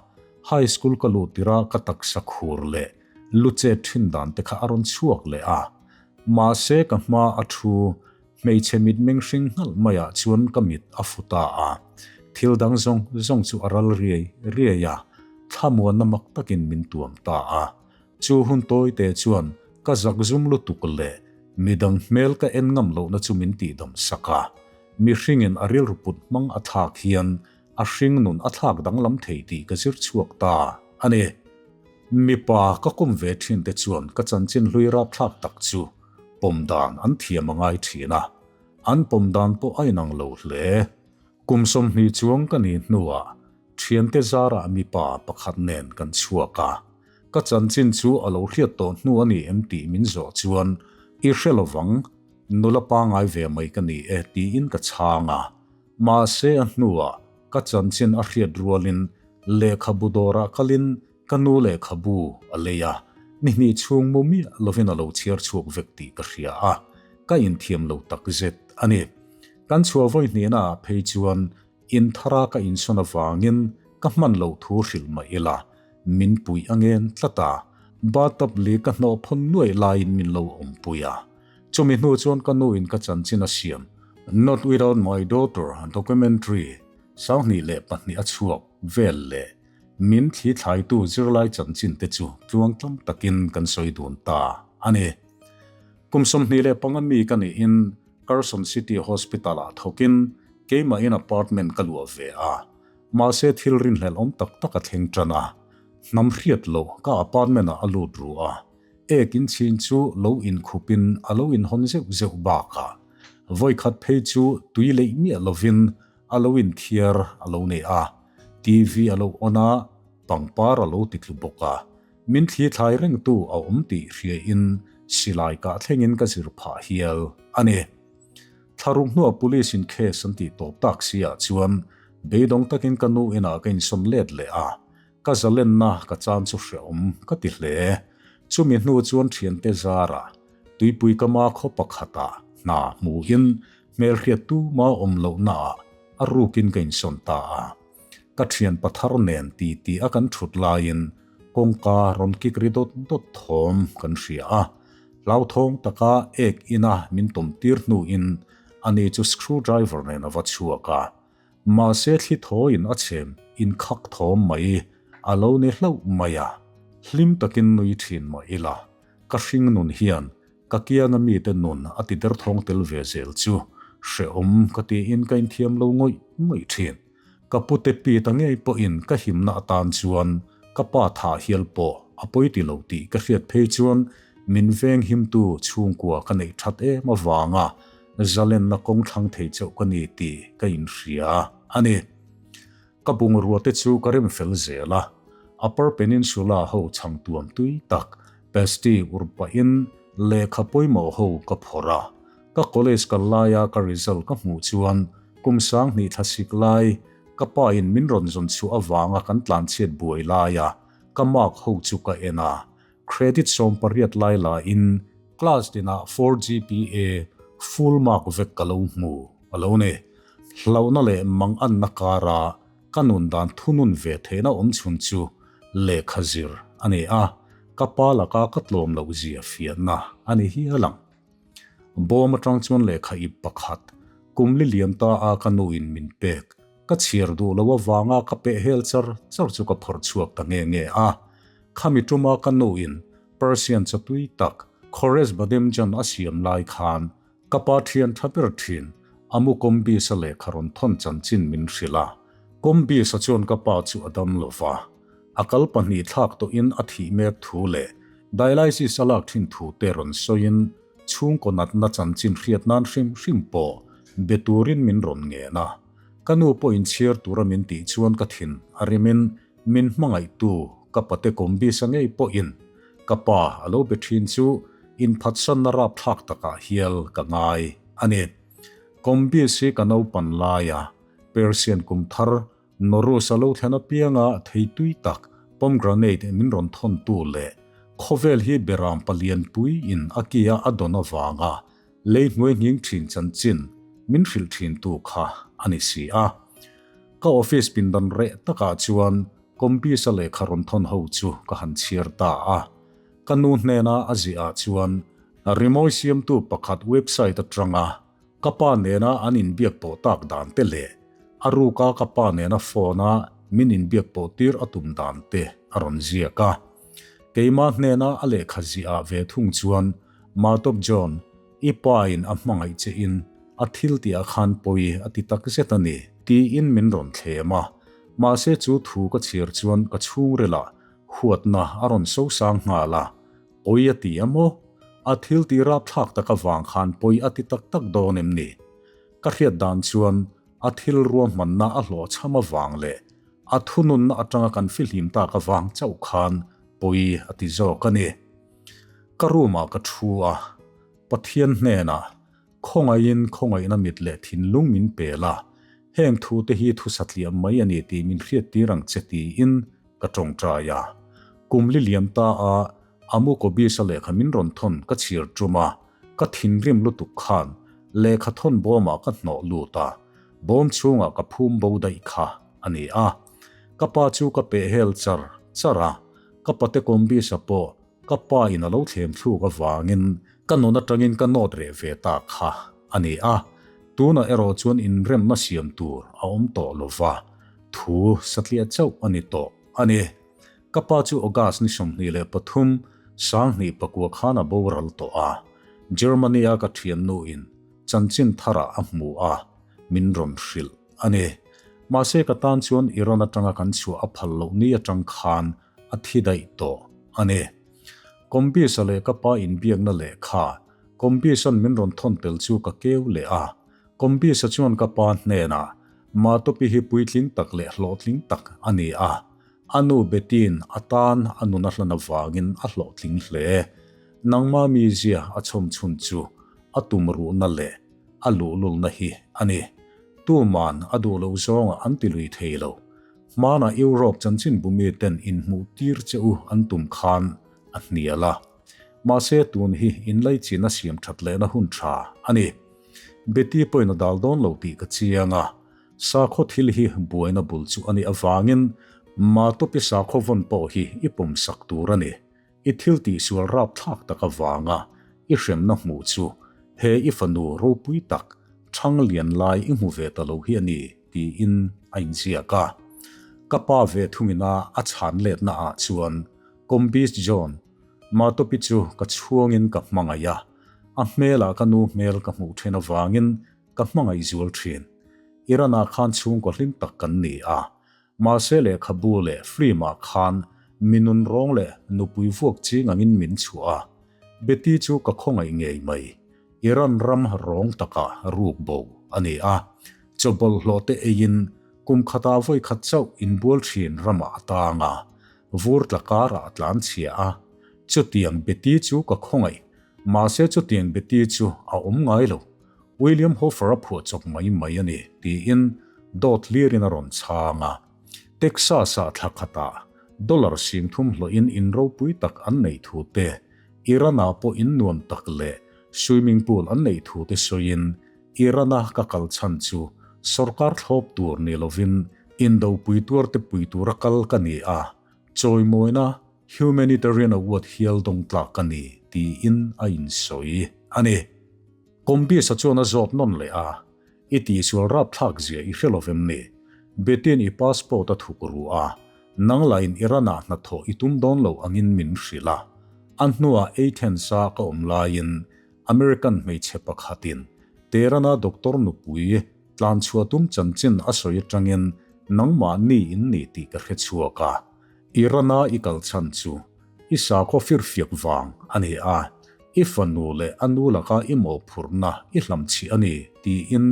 high school ka luh tirah ka taksa khur leh lu chet thin dan te kha a rawn chhuak leh a. Mahse ka hma a thu hmeichhe mitmeng hring nghalh maiah chuan ka mit a fu ta a. Thil dang zawng zawng chu a ral riai riai a, thlamuanna mak takin min tuam ta a. Chu hun tawi te chuan ka zak zum lutuk leh midang hmel ka en ngam lohna chu min tihdam sak a. Mihringin a rilru put hmang a thlak hian a hring nun a thlak danglam thei tih ka zir chhuak ta a ni. Mipa ka kawm ve thin te chuan ka chanchin hlui rapthlak tak chu pawm dan an thiam a ngai thin a, an pawm dan pawh a inang lo hle. Kum 20 chuang ka nih hnuah thiante zarah mipa pakhat nen kan chhuak a, ka chanchin chu a lo hriat tawh hnu a ni em tih min zawh chuan i hre lovang, nula pangai ve mai ka ni e tiin ka chhang a. Mahse a hnuah ka chanchin a hriat rualin lehkhabu dawrah kalin ka nu lehkhabu a lei a, ni hnih chhung mu miah lovin a lo chhiar chhuak vek tih ka hria a, ka inthiam lo takzet a ni. Kan chhuah vawi hnihnaah phei chuan in thara ka insawn avangin ka hman loh thu hrilh mah ila, min puih a ngen tlat a, bathtub li ka hnawh phawn nuaih laiin min lo awmpui a. Chumi hnu chuan ka nu in ka chanchin a siam Not Without My Daughter documentary 2002 a chhuak vel leh min thli thlaitu zirlai chanchin te chu tluang tlam takin kan sawi dun ta a ni. Kum 25 mi ka niin Carson City Hospital ah thawkin keimahin apartment ka luah ve a, mahse thil rinhlelh awm tak tak a thleng tan a, hnam hriat loh ka apartment ah a lut ru a. Ek in chhin chu lo inkhupin a lo inhawn zeuh zeuh bakah vawikhat phei chu tui leih miah lovin a lo inthiar a lo nei a, TV a lo on a, pangpar a lo ti tlu bawk a. Min thli thlai rengtu a awm tih hriain silai kah thlengin ka zir phah hial a ni. Thlaruk hnuah police in case an tih tawp tak si ah chuan beidawng takin ka nu inah ka insawn let leh a, Ka zalenna ka chan chu hreawm ka ti hle. Chumi hnu chuan thiante zara tuipui kama khaw pakhatah hna hmuhin hmelhriat tuma awm lohnaah a rukin ka insawn ta a. Ka thian pathar nen ti ti a kan thut laiin kawngka rawn kik ri dawt dawt thawm kan hria a. Hlauthawng taka ek ina min tawm tir hnuin ani chu screwdriver nen a va chhuak a. Mahse thli thawiin a chhem inkhak thawm mai a lo ni hlauh mai a, hlim takin nui thin mah ila, ka hring nun hian ka kianga mite nun a ti derthawng tel ve zel chu hrehawm ka tiin ka inthiam lo ngawih ngawih thin. Ka pute pi ta ngei pawhin ka himna atan chuan ka pa thah hial pawh a pawi ti lo tih ka hriat phei chuan min veng himtu chhungkua ka neih that em avanga Zalenna kawng thlang thei chauh ka ni tih ka inhria a ni. Ka bungrua te chu ka rem fel zel a, Upper Peninsula ho chhang tuam tui tak pasty ur pahin lehkha pawimawh ho ka phawrh a. Ka college kal laia ka result ka hmuh chuan kum 2000 thla sik lai ka pa in min rawn zawn chhuah avanga kan tlanchhiat buai laia ka mark ho chu ka en a, Credit 18 lai la in class tinah 4 GPA full mark vek ka lo hmu a lo ni. Hlauhna leh manganna kara ka nun dan thunun ve theihna awm chhun chu lehkha zir a ni a, ka pa laka ka tlawm loh zia fiahna a ni hial ang. Bawm atang chuan lehkha ip pakhat kum li liam ta a ka nu in min pek ka chhiar duh lo avanga ka peh hel char char chu ka phawrh chhuak ta nge nge a. Khami tuma ka nu in Persian chatui tak Khores Bademjan a siam lai khan ka pa thian tha ber thin Amu Kombis-a lehkha rawn thawn chanchin min hrilh a. Kombis-a chuan ka pa chu a dam lo va, a kal pahnih thlak tawhin a thih mek thu leh dialysis a lak thin thu te rawn sawiin chhungkaw natna chanchin hriat nan hrim hrim pawh be turin min rawn ngen a. Ka nu pawhin chhiar tura min tih chuan ka thin a rimin Min hmangaihtu ka pate Kombisa ngei pawhin ka pa a lo be thin chu inphatsanna rapthlak takah hial ka ngai a ni. Kombis hi ka naupan laia Persian kum thar Norus a lo thlen apianga theitui tak pomegranate min rawn thawntu leh khawvel hi beram palianpui in a kia a dawn avanga. Lei hnuai nghing thin chanchin min hrilh thin tu kha a ni si a. Ka office pindan reh takah chuan Kombisa lehkha rawn thawn ho chu ka han chhiar ta a. Ka nu hnena a ziah ah chuan rimawi siamtu pakhat website atanga ka pa nena an inbiak pawh tak dan te leh a ruka ka pa nena phone a min inbiak pawh tir a tum dan te a rawn ziak a. Keimah hnena a lehkha ziah ah ve thung chuan Matop John, i pa in a hmangaih che in a thil tih ah khan pawi a ti tak zet a ni tiin min rawn thlem a. Mahse chu thu ka chhiar chuan ka chhungril ah Huatna a rawn so sang nghal a, pawi a ti a maw? A thil tih rapthlak tak avang khan pawi a ti tak tak dawn em ni? Ka hriat dan chuan a thil ruahmanna a hlawhchham avang leh a thununna atanga kan fihlim tak avang chauh khan pawi a ti zawk a ni. Ka room ah ka thu a, Pathian hnenah Khawngaihin khawngaihna mit leh thinlung min pel a, heng thute hi thu satliam mai a ni tih min hriattir ang che tiin ka tawngtai a. Kum li liam ta a, Amu Kobisa lehkha min rawn thawn ka chhir tum a, ka thinrim lutuk khan lehkha thawn bawmah ka hnawh lut a, bawm chhungah ka phum bo daih kha a ni a. Ka pa chu ka peh hel char char a, ka pate Kombisa pawh Ka pa in a lo thlem thluk avangin ka nun atangin ka nawt reh ve ta kha a ni a, tunah erawh chuan inremna siam tur a awm tawh lo va, thu satliah chauh a ni tawh a ni. Ka pa chu August ni 23, 2009 khan a boral tawh a, Germany-a ka thiannu in chanchin tharah a hmu a, min rawn hrilh a ni. Mahse ka tan chuan Iran atanga kan chhuah a phal loh ni atang khan a thi daih tawh a ni. Kombisa leh ka pa inbiakna lehkha Kombisa'n min rawn thawn tel chu ka keu leh a. Kombisa chuan ka pa hnenah, Matopi hi puitling tak leh hlawhtling tak a ni a. A nu Betty'n a tan a nun a hlan avangin a hlawhtling hle. Nangma mizia a chhawm chhun chu a tum ruhna leh a luhlulna hi a ni. Tuman a duh loh zawngah an ti lui thei lo. Hmanah Europe chanchinbu miten inhmuh tir che u an tum khan a hnial a. Mahse tun hi inlaichin a siam that lehna hun tha a ni. Betty pawhin a dal dawn lo tih ka chiang a. Sakhaw thil hi buaina bul chu a nih avangin Matopi sakhaw vawn pawh hi i pawmsak tur a ni. I thil tihsual rapthlak tak avanga i hremna hmuh chu he i fanu ropui tak thang lian lai i hmu ve ta lo hi a ni, tiin a inziak a. Ka pa ve thungina a chhan letna ah chuan Kombis John, Matopi chu ka chhuangin ka hmangaih a, a hmelah ka nu hmel ka hmuh then avangin ka hmangaih zual thin. Iran-ah khan chhungkaw hlim tak kan ni a, Mahse lehkhabu leh film-ah khan mi nunrawng leh nupui vuak ching angin min chhuah a, Betty chu ka khawngaih ngei mai. Iran ram rawng taka ruk bo a ni a, chaw bawlhhlawh te eiin kum khatah vawi khat chauh inbual thin ramah a tang a, vur tla karah a tlan chhia a. Chutiang Betty chu ka khawngaih, mahse chutiang Betty chu a awm ngai lo. William Hoffer a phuah chawp mai mai a ni, tiin dawt hlirin a rawn chhang a. Texas-ah thla khatah dollar 30 hlawhin in ropui tak an neih thu te, Iran-ah pawh in nuam tak leh swimming pool an neih thu te sawiin Iran-a ka kal chhan chu sawrkar thlawp tur ni lovin indopui tuarte pui tura kal ka ni a, chawimawina humanitarian award hial dawng tlak ka ni, tiin a insawi a ni. Kombisa chuan a zawt nawn leh a, I tihsual rapthlak zia i hre lovem ni? Betty-in i passport a thuk ru a, nang lahin Iran-ah hnathawh i tum dawn lo angin min hrilh a. A hnuah Athens-a ka awm laiin American hmeichhe pakhatin Tehran-a doctor nupui tlanchhuah tum chanchin a sawi atangin nangmah ni in ni tih ka hre chhuak a. Iran-a i kal chhan chu i sakhaw firfiak vang a ni a, i fanu leh a nu laka i mawhphurhna i hlamchhih a ni, tiin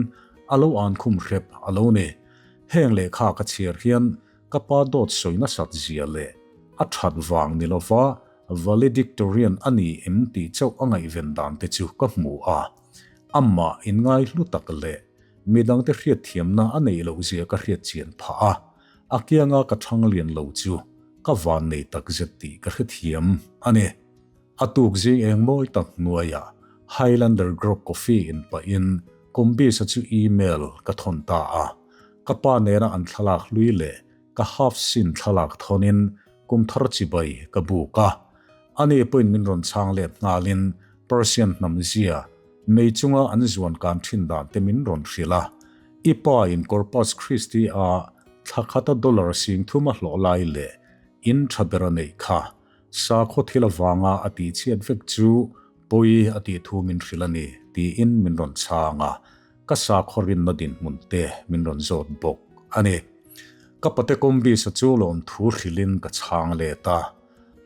a lo ankhum hrep a lo ni. Heng lehkha ka chhiar hian ka pa dawt sawi nasat zia leh a that vang ni lova valedictorian a ni em tih chauh a ngaihven dan te chu ka hmu a. Amah inngai hlu tak leh midangte hriatthiamna a neih loh zia ka hriatchian phah a. A kianga ka thang lian lo chu ka van nei tak zet tih ka hrethiam a ni. A tuk zing eng mawi tak hnuaiah Highlander Grog Coffee in pahin Kombis-a chu email ka thawn ta a. Ka pa nena an thlalak hlui leh ka half sin thlalak thawnin kum thar chibai ka buk a. Ani pawhin min rawn chhang let nghalin Persian hnam zia nei chunga an zuan kan thin dan te min rawn hrilh a. I pa in Corpus Christi a thla khata dollar 30,000 a hlawh lai leh in tha ber a neih kha sakhaw thil avanga a tihchhiat vek chu pawi a tih thu min hrilh a ni tiin min rawn chhang a. Ka sakhaw rinna dinhmun te min rawn zawt bawk a ni. Ka pate Kombis-a chu lawmthu hrilhin ka chhang let a.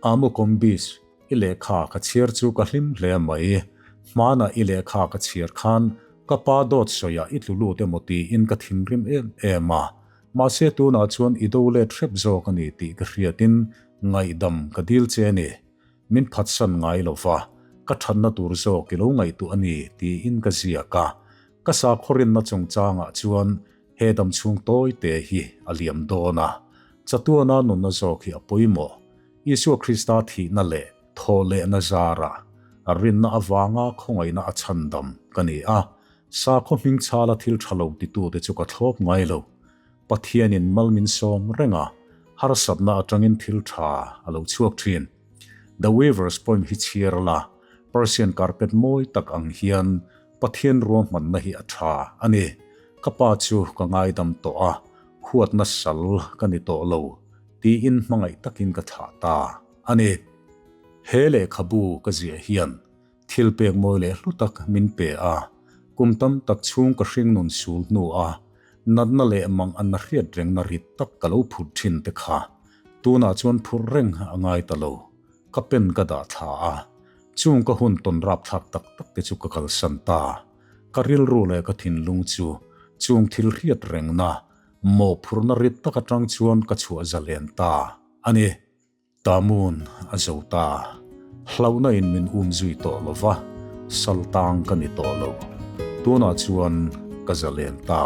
Amu Kombis, i lehkha ka chhiar chu ka hlim hle mai. Hmanah i lehkha ka chhiar khan ka pa dawt sawiah i tlu lut emaw tiin ka thinrim em em a. Mahse tunah chuan i do let hrep zawk a ni tih ka hriatin ngaihdam ka dil che a ni. Min phatsan ngai lo va, ka thatna tur zawk i lo ngaihtuah a ni tiin ka ziak a. Ka sakhawrinna chungchangah chuan he damchhung tawi te hi a liam dawn a, chatuana nunna zawk hi a pawimawh. Isua Krista thihna leh thawhlehna zara rinna avanga khawngaihna a chhandam ka ni a, sakhaw hmingchhala thil tha lo titute chu ka thlawp ngai lo. Pathianin mal min sawm reng a, harsatna atangin thil tha a lo chhuak thin. The Weaver's Poem hi chhiar la, Persian carpet mawi tak ang hian Pathian ruahmanna hi a tha a ni. Ka pa chu ka ngaidam tawh a, huatna sal ka ni tawh lo, tiin hmangaih takin ka thlah ta a ni. He lehkhabu ka ziah hian thil pek mawi leh hlu tak min pe a, kum tam tak chhung ka hringnun sul hnu a, natna leh mang an hriat rengna rit tak ka lo phut thin te kha tunah chuan phurh reng a ngai ta lo. Ka pen ka dah thla a, chung ka hun tawn rapthlak tak tak te chu ka kalsan ta. Ka rilru leh ka thinlung chu chung thil hriat rengna, mawhphurhna rit tak atang chuan ka chhuah zalen ta a ni. Tamun a zo ta. Hlauhna in min um zui tawh lo va, saltang ka ni tawh lo. Tunah chuan ka zalen ta.